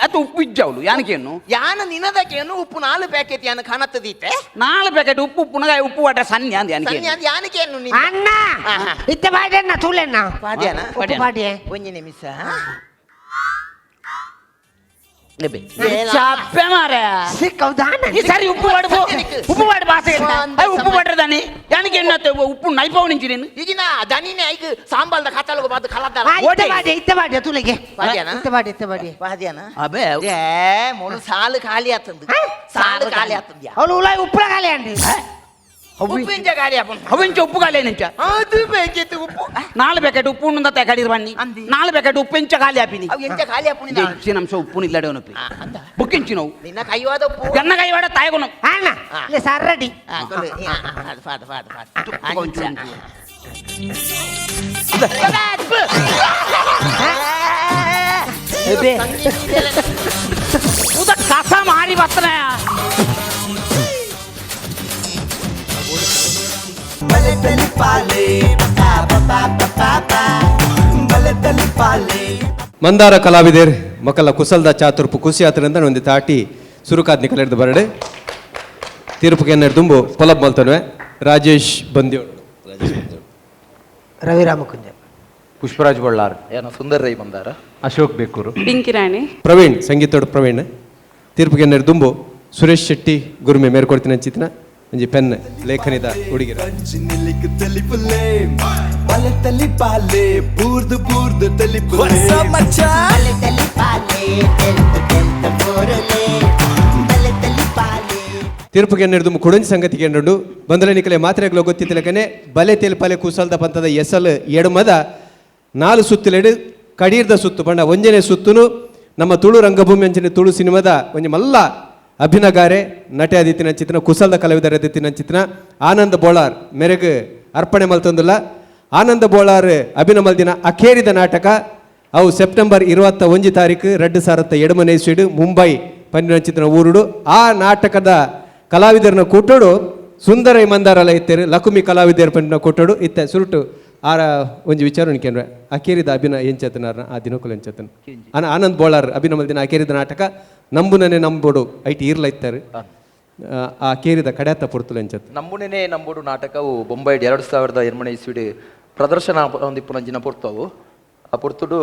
ಅದು ಉಪ್ಪು ಇಜ್ಜವಳು ಯಾನಕೇನು. ಯಾನ ನಿನದಕೇನು ಉಪ್ಪು 4 ಪ್ಯಾಕೆಟ್ ಯಾನ ಕಾಣತ್ತದೀತೆ. 4 ಪ್ಯಾಕೆಟ್ ಉಪ್ಪು ಉಪ್ಪುನಗ ಉಪ್ಪು ವಾಟ ಸನ್ನಿ ಅಂದ ಯಾನಕೇನು. ಸನ್ನಿ ಅಂದ ಯಾನಕೇನು ನಿನ್ನ. ಅಣ್ಣ ಇತ್ತ ಬಾಡಿ ಅಣ್ಣ ತುಲಣ್ಣ. ಪಾಡ್ಯಾನ? ಉಪ್ಪು ಬಾಡಿ. ಒಂಜಿ ನಿಮಿಷ. ಎಬೆ ಚಪ್ಪೆ ಮಾರೆ. ಸಿಕ್ಕೌದಾನ. ಈ ಸರಿ ಉಪ್ಪು ಪಾಡು ಪೋ. ಉಪ್ಪು ಪಾಡು ಬಾಸೆ ಉಪ್ಪು ಪಾಡ್ರದಾನೆ ಯಾನಕ್ಕೆ ಎನ್ನತ್ತೆ ಉಪ್ಪು ನೈಪವು ನಿಂಚಿ ನೀನು. ಈಗಿನ ದನಿನೇ ಐಗ ಸಾಂಬಾಲ್ದ ಕತ್ತಲಗ ಬಾದು ಕಲದ್ದಾರ. ಇತ್ತ ಬಾಡಿ ಇತ್ತ ಬಾಡಿ ತುಲೆಗೆ. ಬಾಡ್ಯಾನ? ಇತ್ತ ಬಾಡಿ ಇತ್ತ ಬಾಡಿ. ಬಾದ್ಯಾನ? ಅಬೆ ಏ ಮುಳು ಸಾಲು ಖಾಲಿ ಆತಂದು. ಸಾಲು ಖಾಲಿ ಆತಂದ್ಯಾ. ಅವಳು ಉಲಾಯ್ ಉಪ್ಪುಳ ಖಾಲಿ ಅಂಡಿ. ಉಪ್ಪಿಂಚ ಖಾಲಿ ಆಪುಂಡು. ಅವೆಂಚ ಉಪ್ಪು ಖಾಲಿ ನಿಂಚ. ಅದು ಬೇಕಿತ್ತು ಉಪ್ಪು. 4 ಪ್ಯಾಕೆಟ್ ಉಪ್ಪು ಉಂಡ ಕಡೀರ್ ಬನ್ನಿ. 4 ಪ್ಯಾಕೆಟ್ ಉಪ್ಪು ಎಂಚ ಖಾಲಿ ಆಪಿನಿ. ಅವು ಎಂಚ ಖಾಲಿ ಆಪುಂಡು. ಹೆಚ್ಚಿನ ಅಂಶ ಉಪ್ಪು ಇಲ್ಲಡೆ ಉನಪಿ ಬುಕ್ಕಿಂಚಿ ನೋವು. ನಿನ್ನ ಕೈವಾದ ಉಪ್ಪು. ಗನ್ನ ಕೈವಾಡ ತಾಯಗುಣ. ಅಣ್ಣ ಇಲ್ಲ ಸಾರ್ ರೆಡಿ. ಫಾದ ಫಾದ ಫಾದ. ಉದ ಕಸ ಮಾರಿ ಬರ್ತನೆ. ಮಂದಾರ ಕಲಾವಿದರ್ ಮಕ್ಕಳ ಕುಸಲ್ದ ಚಾತುರ್ಪು ಖುಷಿ ಆತರಿಂದ ಒಂದು ತಾಟಿ ಸುರುಕಾದ್ನಿ ಕಲೆರ್ದು ಬರಡೆ ತೀರ್ಪುಗೆ ದುಂಬು ಪೊಲಬ್ ಮಲ್ತನ್ವೆ ರಾಜೇಶ್ ಬಂದಿಯೋಳು. ರವಿರಾಮಕುಂಜ. ಪುಷ್ಪರಾಜ್ ಬಳ್ಳಾರ್. ಏನೋ ಸುಂದರ್ ರೈ ಬಂದಾರ. ಅಶೋಕ್ ಬೇಕೂರು. ಪಿಂಕಿ ರಾಣಿ. ಪ್ರವೀಣ್ ಸಂಗೀತೋಡು ಪ್ರವೀಣ್ ತೀರ್ಪುಗೆ ದುಂಬು ಸುರೇಶ್ ಶೆಟ್ಟಿ ಗುರುಮೆ ಮೇರ್ಕೊಡ್ತೀನಿ ಅಂಚಿತ್ನ ಒಂಜಿ ಪೆನ್ ಲೇಖನಿದ ಹುಡುಗಿರ. ತೀರ್ಪುಗೆ ದುಂಬು ಕುಡಂಜಿ ಸಂಗತಿಗೆ ಎಂಡು ಬಂದಲೆ ನಿಕಲೆ ಮಾತ್ರೆಗಳು ಗೊತ್ತಿತ್ತಲಕನೆ ಬಲೆ ತೇಲ್ಪಲೆ ಕುಸಲ್ದ ಪಂತದ ಎಸಲ್ ಎಡಮದ 4 ಸುತ್ತಲೆಡು ಕಡೀರ್ದ ಸುತ್ತು ಬಣ್ಣ ಒಂಜನೇ ಸುತ್ತುನು ನಮ್ಮ ತುಳು ರಂಗಭೂಮಿ ಅಂಚನೆ ತುಳು ಸಿನಿಮಾದ ಒಂಜಿ ಮಲ್ಲ ಅಭಿನಗಾರೆ ನಟೆ ಆದಿತ್ತಿನ ಚಿತ್ರ ಕುಸಲ್ದ ಕಲಾವಿದರ ಆದಿತ್ತಿನ ಚಿತ್ರ ಆನಂದ್ ಬೋಳಾರ್ ಮೆರೆಗ್ ಅರ್ಪಣೆ ಮಲ್ತೊಂದುಲ್ಲ. ಆನಂದ ಬೋಳಾರ್ ಅಭಿನಯ ಮಲ್ದಿನ ಅಖೇರಿದ ನಾಟಕ ಅವು ಸೆಪ್ಟೆಂಬರ್ 21 ತಾರೀಕು 2008 ಇಸ್ವಿಡು ಮುಂಬೈ ಪನ್ನಿನ ಚಿತ್ರ ಊರುಡು. ಆ ನಾಟಕದ ಕಲಾವಿದರನ್ನ ಕೂಟೋಡು ಸುಂದರ ಮಂದಾರಲ ಇತ್ತೇರು ಲಕುಮಿ ಕಲಾವಿದರ ಪನ್ನಿನ ಕೂಟೋಡು ಇತ್ತೆ ಸುರುಟು ಆರ ಒಂಜಿ ವಿಚಾರ ಉಂಟು ಅಖೇರಿದ ಅಭಿನಯ ಎಂಚತನಾರ ಆ ದಿನಕುಲು ಎಂಚತನ ಆನಂದ್ ಬೋಳಾರ್ ಅಭಿನಯ ಮಲ್ದಿನ ಅಖೇರಿದ ನಾಟಕ ನಂಬುನನೆ ನಂಬೋಡು ಐಟ್ ಈರ್ಲ ಇತ್ತಾರೆ ಆ ಕೇರಿದ ಕಡ್ಯಾತ ಪೊರ್ತುಲು ಎಂಚತ್. ನಂಬುನೇ ನಂಬೋಡು ನಾಟಕವು ಬೊಂಬೈ 2008 ಇಸ್ವಿಡು ಪ್ರದರ್ಶನ ಒಂದಿಪ್ಪುನಂಚಿನ ಪೊರ್ತವು. ಆ ಪೊರ್ತುಡು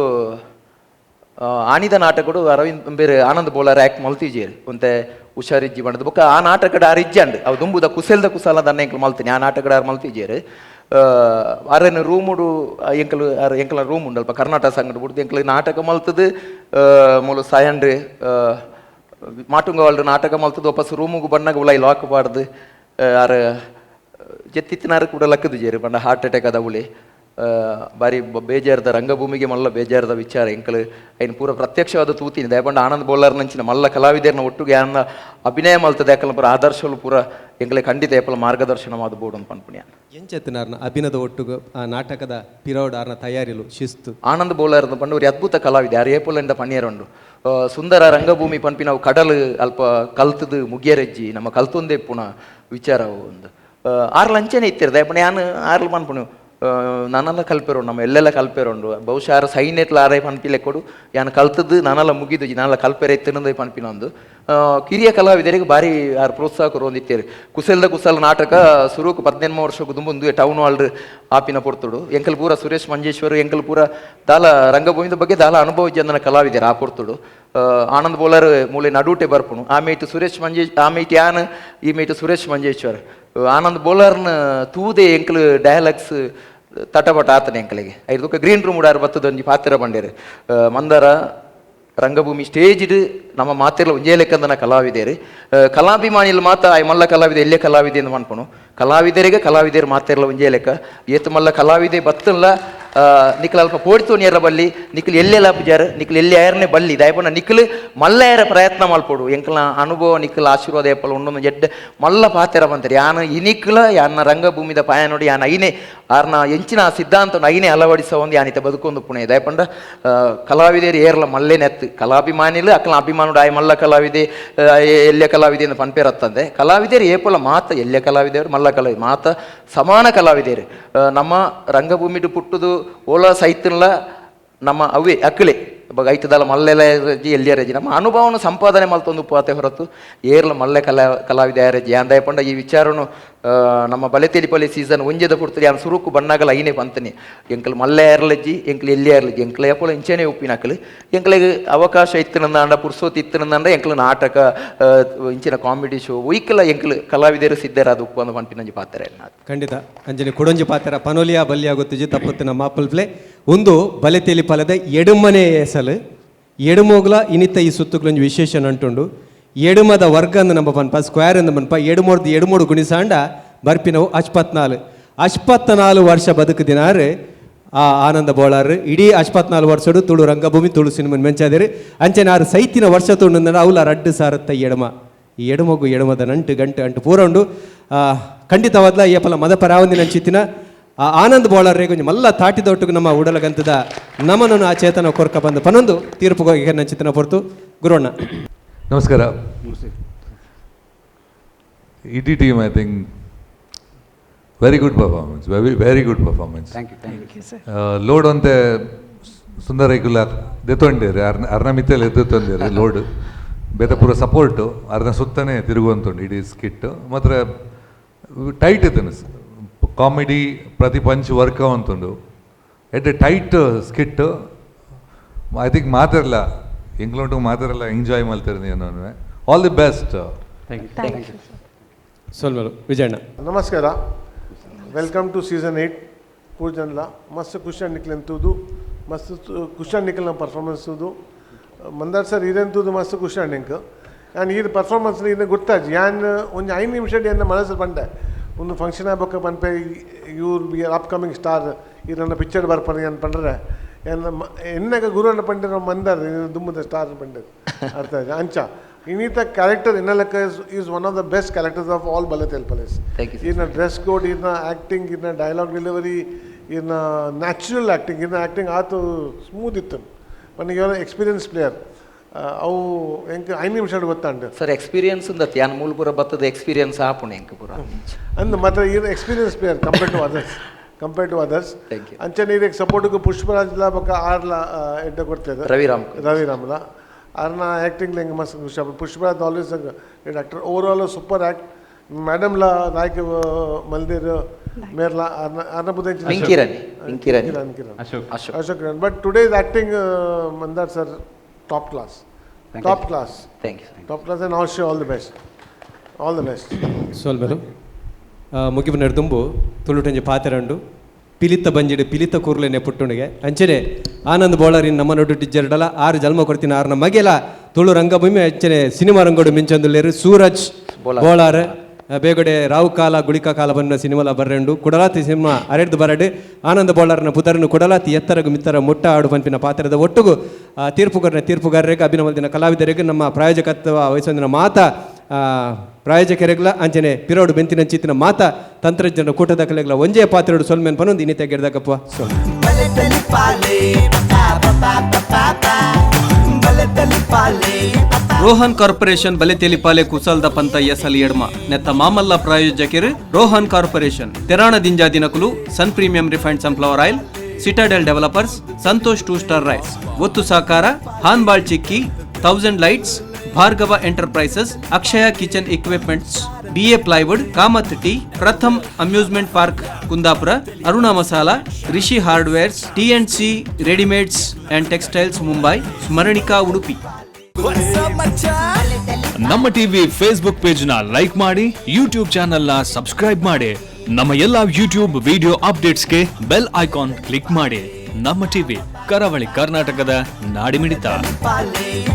ಆನಿದ ನಾಟಕಡು ಅರವಿಂದ್ ಬೇರೆ ಆನಂದ್ ಬೋಳಾರ್ ಆ್ಯಕ್ಟ್ ಮಲ್ತಿಜೇರು ಒಂತೆ ಹುಷಾರಿಜ್ಜಿ ಬಣ್ಣದ ಬೊಕ್ಕ ಆ ನಾಟಕಡ ಆರ್ ಇಜ್ಜಂಡ್ ಅವು ದುಂಬುದ ಕುಸೆಲ್ದ ಕುಸಲ ದನ್ನ ಎಂಕಲ್ ಮಲ್ತೀನಿ ಆ ನಾಟಕಡ ಆರ್ ಮಲ್ತಿಜೇರು. ಅರನ ರೂಮುಡು ಎಂಕಲ್ ಆರ್ ಎಂಕಲ ರೂಮ್ ಉಂಡಲ್ಪ ಕರ್ನಾಟಕ ಸಂಘ ಬಿಡ್ದು ಎಂಕಲ್ ನಾಟಕ ಮಲ್ತದು ಮೂಲು ಸಾಯಂಡ್ರಿ ಮಾಟುಂಗವಾಲ್ರು ನಾಟಕ ಮಲ್ತದು ವಾಪಸ್ ರೂಮುಗು ಬಣ್ಣಗ ಉಲಾಯಿ ಲಾಕ್ ಪಾಡ್ದು ಆರ್ ಜೆತ್ತಿತ್ತಿನಾರು ಕೂಡ ಲಕ್ಕದು ಜೇರು ಪಂಡ ಹಾರ್ಟ್ ಅಟ್ಯಾಕ್ ಆದ ಉಳಿ. ಬಾರಿ ಬೇಜಾರದ ರಂಗಭೂಮಿಗೆ ಮಲ್ಲ ಬೇಜಾರದ ವಿಚಾರ ಎಂಕಲ್ ಐನ್ ಪೂರ ಪ್ರತ್ಯಕ್ಷವಾದ ತೂತಿನಿ ದಯಪಂಡ ಆನಂದ್ ಬೋಲಾರ್ ನಂಚಿನ ಮಲ್ಲ ಕಲಾವಿದರ್ನ ಒಟ್ಟುಗೆ ಅನ್ನ ಅಭಿನಯ ಮಲ್ತದೆ ಯಾಕಲ್ಲ ಪೂರ ಆದರ್ಶಲು ಪೂರ ಎಂಕಲೆ ಖಂಡಿತ ಏಪಲ ಮಾರ್ಗದರ್ಶನ ಮಾದು ಬೋಡು ಅಂತ ಪನ್ಪುಣಿಯ. ಎಂಚೆತ್ತನಾರ್ನ ಅಭಿನದ ಒಟ್ಟುಗು ಆ ನಾಟಕದ ಪಿರೋಡ್ ಆರ್ನ ತಯಾರಿಲು ಶಿಸ್ತು. ಆನಂದ್ ಬೋಲಾರ್ ಪಂಡ ಒಂದು ಅದ್ಭುತ ಕಲಾವಿದೆ ಯಾರು ಏಪುಲೆಂಡ ಪನ್ನಿಯರುಂಡು. ಸುಂದರ ರಂಗಭೂಮಿ ಪನ್ಪಿ ನಾವು ಕಡಲು ಅಲ್ಪ ಕಲ್ತದು ಮುಗಿಯರೆಜ್ಜಿ ನಮ್ಮ ಕಲ್ತೊಂದೇ ಪುಣ ವಿಚಾರ ಒಂದು ಆರ್ಲ ಅಂಚೆನೆ ಇತ್ತಿರ್ದೆ ದಯಪಂಡ ಯಾನ್ ಆರ್ಲು ಪನ್ಪುಣು ನಾನೆಲ್ಲ ಕಲ್ಪೇರು ನಮ್ಮ ಎಲ್ಲೆಲ್ಲ ಕಲ್ಪೇರುಂಡು ಬಹುಶಃ ಆರ ಸೈನೆಟ್ಲ ಆರೈ ಪನ್ಪಿಲೆ ಕೊಡು ಯಾನ್ ಕಲ್ತದ್ದು ನಾನೆಲ್ಲ ಮುಗಿದು ನಾನೆಲ್ಲ ಕಲ್ಪೆರೆ ಇತ್ತಿನಂದೇ ಪನ್ಪಿನ ಒಂದು ಕಿರಿಯ ಕಲಾವಿದರಿಗೆ ಭಾರಿ ಆರು ಪ್ರೋತ್ಸಾಹ ಕೊರೊಂದಿತ್ತೇರು. ಕುಸಲ್ದ ಕುಸಲ್ ನಾಟಕ ಸುರುಕು 18 ವರ್ಷಕ್ಕೆ ದುಂಬುಂದು ಟೌನ್ ಹಾಲ್ ಆಪಿನ ಪೊರ್ತುಡು ಎಂಕಲ್ ಪೂರ ಸುರೇಶ್ ಮಂಜೇಶ್ವರ್ ಎಂಕಲ್ ಪೂರ ದಾಲ ರಂಗಭೂಮಿದ ಬಗ್ಗೆ ದಾಲ ಅನುಭವ ಜನ ಕಲಾವಿದರು ಆ ಪೊರ್ತುಡು. ಆನಂದ್ ಬೋಲರ್ ಮೂಲೆ ನಡುಟೆ ಬರ್ಪುಣು ಆ ಮೇಟ್ ಸುರೇಶ್ ಮಂಜೇಶ್ ಆ ಮೇಟ್ ಯಾನ್ ಈ ಮೇಟ್ ಸುರೇಶ್ ಮಂಜೇಶ್ವರ್ ಆನಂದ್ ಬೋಲರ್ನ ತೂದೆ ಎಂಕಲ್ ಡಯಲಾಗ್ಸ್ ತಟಪಟ ಆತನೆ ಎಂಕಲಿಗೆ ಐದು ಗ್ರೀನ್ ರೂಮ್ ಉಡಾರು ಬತ್ತದ ಒಂಜಿ ಪಾತ್ರ ಬಂಡೇರು ಮಂದಾರ ರಂಗಭೂಮಿ ಸ್ಟೇಜ್ಡ್ ನಮ್ಮ ಮಾತೆಲ್ಲ ಒಂಜೇ ಲೆಕ್ಕಂದನ ಕಲಾವಿದೇರು ಕಲಾಭಿಮಾನಿಲ್ ಮಾತ ಆಯ್ ಮಲ್ಲ ಕಲಾವಿದೆ ಎಲ್ಲೇ ಕಲಾವಿದೆ ಎಂದು ಮನ್ಪುನು ಕಲಾವಿದರಿಗೆ ಕಲಾವಿದರು ಮಾತೆರ್ಲ ಒಂಜೇ ಲೆಕ್ಕ ಏತು ಮಲ್ಲ ಕಲಾವಿದೆ ಬತ್ತಲ್ಲ ನಿಕ್ಲ ಅಲ್ಪ ಪೋಡಿತು ನೇರ ಬಲ್ಲಿ ನಿಕ್ಲು ಎಲ್ಲೆಲ್ಲ ಪೂಜಾರು ನಿಕ್ಲು ಎಲ್ಲಿ ಆಯರ್ನೆ ಬಲ್ಲಿ ದಯಪಣ್ಣ ನಿಕ್ಲು ಮಲ್ಲ ಯಾರ ಪ್ರಯತ್ನ ಮಲ್ಪೊಡು ಎಂಕಲ್ನ ಅನುಭವ ನಿಕ್ಲ ಆಶೀರ್ವಾದ ಏಪಲ ಒಂದೊಂದು ಎಡ್ಡೆ ಮಲ್ಲ ಪಾತೆರ ಬಂತಾರೆ ಯಾನ ಇನಿಕ್ಲ ಯಾನ ರಂಗಭೂಮಿದ ಪಾಯ ನೋಡಿ ಯಾನ ಐನೆ ಆರ್ನ ಎಂಚಿನ ಸಿದ್ಧಾಂತ ಐನೆ ಅಳವಡಿಸ ಒಂದು ಯಾನಿತ ಬದುಕೊಂದು ಪುಣೆ ದಯಪಂಡ ಕಲಾವಿದರು ಏರ್ಲ ಮಲ್ಲೆ ನೆತ್ತು ಕಲಾಭಿಮಾನಿಲು ಅಕ್ಲ ಅಭಿಮಾನುಡು ಆಯ್ ಮಲ್ಲ ಕಲಾವಿದೆ ಎಲ್ಲೆ ಕಲಾವಿದೆ ಎಂದು ಪನ್ಪೇರತ್ತಂದೆ ಕಲಾವಿದರು ಏಪಲ ಮಾತ ಎಲ್ಲೆ ಕಲಾವಿದೆಯವರು ಮಲ್ಲ ಕಲಾವಿದ ಮಾತ ಸಮಾನ ಕಲಾವಿದರು ನಮ್ಮ ರಂಗಭೂಮಿಡು ಪುಟ್ಟುದು ಓಲ ಸೈತನ್ಲ ನಮ್ಮ ಅವೇ ಅಕ್ಕಲೆ ಐತದಲ್ಲ ಮಲ್ಲೆಲ ರಜಿ ಎಲ್ಲಿಯ ರಜಿ ನಮ್ಮ ಅನುಭವನ ಸಂಪಾದನೆ ಮಲ್ತೊಂದು ಪಾತೆ ಹೊರತು ಏರ್ಲ ಮಲ್ಲೆ ಕಲಾವಿದ ಯಾರಜಿ ಅಂದಾಯ ಪಂಡ ಈ ವಿಚಾರನು ನಮ್ಮ ಬಲೆತೆಲಿಪಲ್ಲಿ ಸೀಸನ್ ಒಂಜೆದ ಪುಡ್ತದೆ ಯಾನ್ ಸುರುಕು ಬಣ್ಣಗಲ ಐನೆ ಪಂತನೆ ಎಂಕಲ್ ಮಲ್ಲೆ ಏರ್ಲಜ್ಜಿ ಎಂಕಲ್ ಎಲ್ಲಿ ಏರ್ಲಜ್ಜಿ ಎಂಕಲ್ ಏಪೋಲ ಇಂಚೆನೆ ಉಪ್ಪಿನಕಲು ಎಂಕಲಿಗೆ ಅವಕಾಶ ಇತ್ತನಂದಾಂಡ ಪುರ್ಸೋತ್ ಇತ್ತನಂದಾಂಡ ಎಂಕಲ್ ನಾಟಕ ಇಂಚಿನ ಕಾಮಿಡಿ ಶೋ ಒಯ್ಕಲ ಎಂಕಲ್ ಕಲಾವಿದರು ಸಿದ್ಧರಾದ ಉಪ್ಪು ಅಂದ ಪಂಪಿನಂಜಿ ಪಾತ್ರ ಖಂಡಿತ ಅಂಜನೆ ಕುಡೊಂಜಿ ಪಾತ್ರ ಪನೋಲಿಯಾ ಬಲ್ಲಿಯ ಗೊತ್ತಿಜಿ ತಪ್ಪುತ್ತಿನ ಮಾಪಲ್ ಪ್ಲೇ ಒಂದು ಬಲೆತೇಲಿ ಪಲದ ಎಡುಮನೆ ಎಸಲು ಎಡುಮೋಗ್ಲ ಇನಿತ ಈ ಸುತ್ತುಗ್ಲೊಂಜಿ ವಿಶೇಷ ನಂಟುಂಡು ಎಡುಮದ ವರ್ಗ ಅಂದ್ ನಮ್ಮ ಪನ್ಪ ಸ್ಕ್ವೇರ್ ಅಂದ್ ಪನ್ಪ ಎಡುಮೋಡ್ದು ಎಡುಮೋಡು ಗುಣಿಸಾಂಡ ಬರ್ಪಿನವು ಅಶ್ಪತ್ನಾಲು ಅಶ್ಪತ್ನಾಲು ವರ್ಷ ಬದುಕು ದಿನಾರು ಆ ಆನಂದ ಬೋಳಾರು ಇಡೀ ಅಶ್ಪತ್ನಾಲು ವರ್ಷಡು ತುಳು ರಂಗಭೂಮಿ ತುಳು ಸಿನಿಮಾ ಮೆಂಚಾದಿರು ಅಂಚೆನ ಆರು ಸೈತಿನ ವರ್ಷ ತುಂಡು ಅವಲ ರಡ್ಡು ಸಾರತ್ತ ಎಡಮ ಈ ಎಡುಮಗು ಎಡುಮದ ನಂಟು ಗಂಟು ಅಂಟು ಪೂರ ಉಂಡು ಖಂಡಿತವಾದ್ಲ ಏಪಲ ಮದ ಪರಾವಂದಿನ ಅಂಚಿತ್ತಿನ ಆ ಆನಂದ್ ಬೋಳಾರ್ರೆ ಕೊಂಚ ಮಲ್ಲ ತಾಟಿದೊಟ್ಟಿಗೆ ನಮ್ಮ ಉಡಲಗಂತದ ನಮನನ್ನು ಆ ಚೇತನ ಕೊರ್ಕ ಬಂದು ಪನೊಂದು ತೀರ್ಪು ನಂಚಿತನ ಹೊರತು ಗುರುವಣ್ಣ ನಮಸ್ಕಾರ. ಇಡೀ team I think very good performance, very very good performance. Thank you, thank you sir. Load ಅಂತೆ ಸುಂದರ ಐಕುಲ ದೆತ್ತೊಂಡೇರು ಅರ್ನ ಮಿತ್ತಲ್ಲಿ ಎದ್ದೊಂದೇರು ಲೋಡ್ ಬೇತೆ ಪೂರ ಸಪೋರ್ಟು ಅರ್ನ ಸುತ್ತನೇ ತಿರುಗುವಂತುಂಡು ಇಡೀ ಸ್ಕಿಟ್ ಮಾತ್ರ ಟೈಟ್ ಇತ್ತನು ಕಾಮಿಡಿ ಪ್ರತಿ ಪಂಚ್ ವರ್ಕ್ ಅಂತುಂಡು ಎಟ್ A tight skit I think ಮಾತಿರಲ್ಲ ಎಂಗ್ಲೋಟು ಮಾತಿರಲ್ಲ ಎಂಜಾಯ್ ಮಾಡ್ತಿರ್ತೀನಿ ಅನ್ನೋ. All the best. Thank you, thank you. ಸೋಲ್ಮೇಲು Vijayanna ನಮಸ್ಕಾರ. Welcome to season 8 ಪೂರ್ಜನ್ಲ ಮಸ್ತ್ ಖುಷಿ ನಿಕ್ಲೆಂತೂದು ಮಸ್ತ್ ಖುಷಿ ನಿಕ್ಲೆನ ಪರ್ಫಾರ್ಮೆನ್ಸ್ ತೂದು ಮಂದಾರ್ ಸರ್ ಇರೆಂತೂದು ಮಸ್ತ್ ಖುಷಿ ಎಂಕ್ ಆ್ಯಂಡ್ ಈ ಪರ್ಫಾರ್ಮೆನ್ಸ್ ಇನ್ನು ಗೊತ್ತಾಜಿ ಯಾನ್ ಒಂಜಿ 5 ನಿಮಿಷ ಎನ್ನ ಮನಸ್ಸು ಪಂಡೆ ಒಂದು ಫಂಕ್ಷನ್ ಆಗ್ಬೇಕು ಪನ್ಪೆ ಇವ್ರು ಬಿ ಅಪ್ಕಮಿಂಗ್ ಸ್ಟಾರ್ ಇರನ್ನ ಪಿಕ್ಚರ್ ಬರ್ಪನೆ ಏನು ಪಂಡ್ರೆ ಎನ್ನ ಎನ್ನಗ ಗುರುವನ್ನ ಪಂಡಿರೋ ಮಂದಾರ್ ದುಮ್ಮದ ಸ್ಟಾರ್ ಪಂಡಿರ್ ಅರ್ಥ ಆಯ್ತು ಅಂಚ ಇನ್ನಿತ character ಇನ್ನಲಕ್ಕ is one of the best characters of all Bale Telipales. ಇನ್ನ ಡ್ರೆಸ್ ಕೋಡ್ ಇನ್ನ ಆ್ಯಕ್ಟಿಂಗ್ ಇನ್ನ ಡೈಲಾಗ್ ಡೆಲಿವರಿ ಇನ್ನ ನ್ಯಾಚುರಲ್ ಆ್ಯಕ್ಟಿಂಗ್ ಇನ್ನ ಆ್ಯಕ್ಟಿಂಗ್ ಆತು ಸ್ಮೂತ್ ಇತ್ತು ನನಗೆ ಎಕ್ಸ್ಪೀರಿಯನ್ಸ್ ಪ್ಲೇಯರ್ ಅವು ಎಂಕ್ 5 ನಿಮಿಷ ಗೊತ್ತಾಂಡು ಸರ್ ಎಕ್ಸ್ಪೀರಿಯನ್ಸ್ ಉಂದತ್ ಯಾನ್ ಮೂಲ ಪೂರ ಬತ್ತದ ಎಕ್ಸ್ಪೀರಿಯನ್ಸ್ ಆಪುಣೆ ಎಂಕ್ ಪೂರ ಅಂದ್ ಮಾತ್ರ ಇರ್ experience player compare to others compare to others. ಅಂಚನೆ ಇದಕ್ಕೆ ಸಪೋರ್ಟ್ಗೆ ಪುಷ್ಪರಾಜ್ಲ ಬೊಕ್ಕ ಆರ್ಲ ಎಡ್ಡೆ ಕೊಡ್ತೇವೆ ರವಿರಾಮ್ ರವಿರಾಮ್ಲ ಆರ್ನ ಆ್ಯಕ್ಟಿಂಗ್ ಹೆಂಗೆ ಮಸ್ತ್ ಖುಷಿ ಆಪುಂಡು. Pushparaj always great actor, over all super act. ಮೇಡಮ್ಲ ನಾಯಕ ಮಲ್ದಿರ್ ಮೇರ್ಲ ಆರ್ನ ಆರ್ನ Buddha Kiran Kiran Ashok Ashok Kiran. But today's acting Mandar sir top class, top class. Thank you. Top class and also all the best, all the best. ಸೋಲ್ಮೇಲು ಮುಗಿಬು ನೆಡ್ದುಂಬು ತುಳುಟಂಜಿ ಪಾತೆರಂಡು ಪಿಲಿತ ಬಂಜಿಡು ಪಿಲಿತ ಕೂರ್ಲೆನೆ ಪುಟ್ಟುಣಿಗೆ ಅಂಚನೆ ಆನಂದ್ ಬೋಳರಿನ್ ನಮ್ಮ ನಡು ಟಿಜ್ಜರ್ಡಲ ಆರು ಜನ್ಮ ಕೊಡ್ತೀನಿ ಆರ್ನ ಮಗೆಲ ತುಳು ರಂಗಭೂಮಿ ಅಂಚನೆ ಸಿನಿಮಾ ರಂಗೋಡು ಮಿಂಚಂದುಲ್ಲೇರು ಸೂರಜ್ ಬೋಳಾರ್ ಬೇಗಡೆ ರಾವು ಕಾಲ ಗುಳಿಕ ಕಾಲ ಬನ್ನ ಸಿನಿಮಾಲ ಬರ್ರೆಂಡು ಕುಡಲಾತಿ ಸಿನಿಮಾ ಅರೆಡ್ದು ಬರಡು ಆನಂದ ಬೋಳಾರನ ಪುದರನು ಕುಡಲಾತಿ ಎತ್ತರಗು ಮಿತ್ತರ ಮುಟ್ಟ ಆಡು ಪಂಪಿನ ಪಾತ್ರದ ಒಟ್ಟುಗು ತೀರ್ಪುಗಾರನ ತೀರ್ಪುಗಾರರಿಗೆ ಅಭಿನವದಿನ ಕಲಾವಿದರಿಗೆ ನಮ್ಮ ಪ್ರಾಯೋಜಕತ್ವ ವಹಿಸೊಂದಿನ ಮಾತಾ ಪ್ರಾಯೋಜಕರಿಗ್ಲ ಅಂಚನೆ ಪಿರೋಡು ಬೆಂತಿನ ಚಿತ್ತಿನ ಮಾತಾ ತಂತ್ರಜ್ಞರ ಕೂಟದ ಕಲೆಗಳ ಒಂಜೇ ಪಾತ್ರೆಡು ಸೊಲ್ಮೆನ್ ಪನೊಂದು ಇನ್ನಿತ ಗೆಡ್ದಕಪ್ಪ ಸೊಲ್. ರೋಹನ್ ಕಾರ್ಪೊರೇಷನ್ ಬಲೆತೆಲಿಪಾಲೆ ಕುಸಲ್ದ ಪಂತ ಎಸಲ್ ಎಡ್ಮ ನೆತ್ತ ಮಾಮಲ್ಲ ಪ್ರಾಯೋಜಕರು ರೋಹನ್ ಕಾರ್ಪೊರೇಷನ್ ತೆರಾಣ ದಿಂಜಾ ದಿನಕುಲು Sun premium refined sunflower oil, Citadel developers, Santosh 2 star rice, ಒತ್ತು ಸಾಕಾರ Hanbal chikki, 1000 lights, Bhargava enterprises, Akshaya kitchen equipments, BA plywood, Kamath tea, Pratham amusement park Kundapura, Aruna masala, Rishi hardwares, T&C readymades and textiles Mumbai, Smaranika Udupi. ನಮ್ಮ TV Facebook page ನ like ಮಾಡಿ, YouTube channel ನ subscribe ಮಾಡಿ, ನಮ್ಮ ಎಲ್ಲಾ YouTube video ಅಪ್ಡೇಟ್ಸ್ಗೆ bell icon click ಮಾಡಿ. ನಮ್ಮ ಟಿವಿ ಕರಾವಳಿ ಕರ್ನಾಟಕದ ನಾಡಿಮಿಡಿತ. ಪಾಲೆ.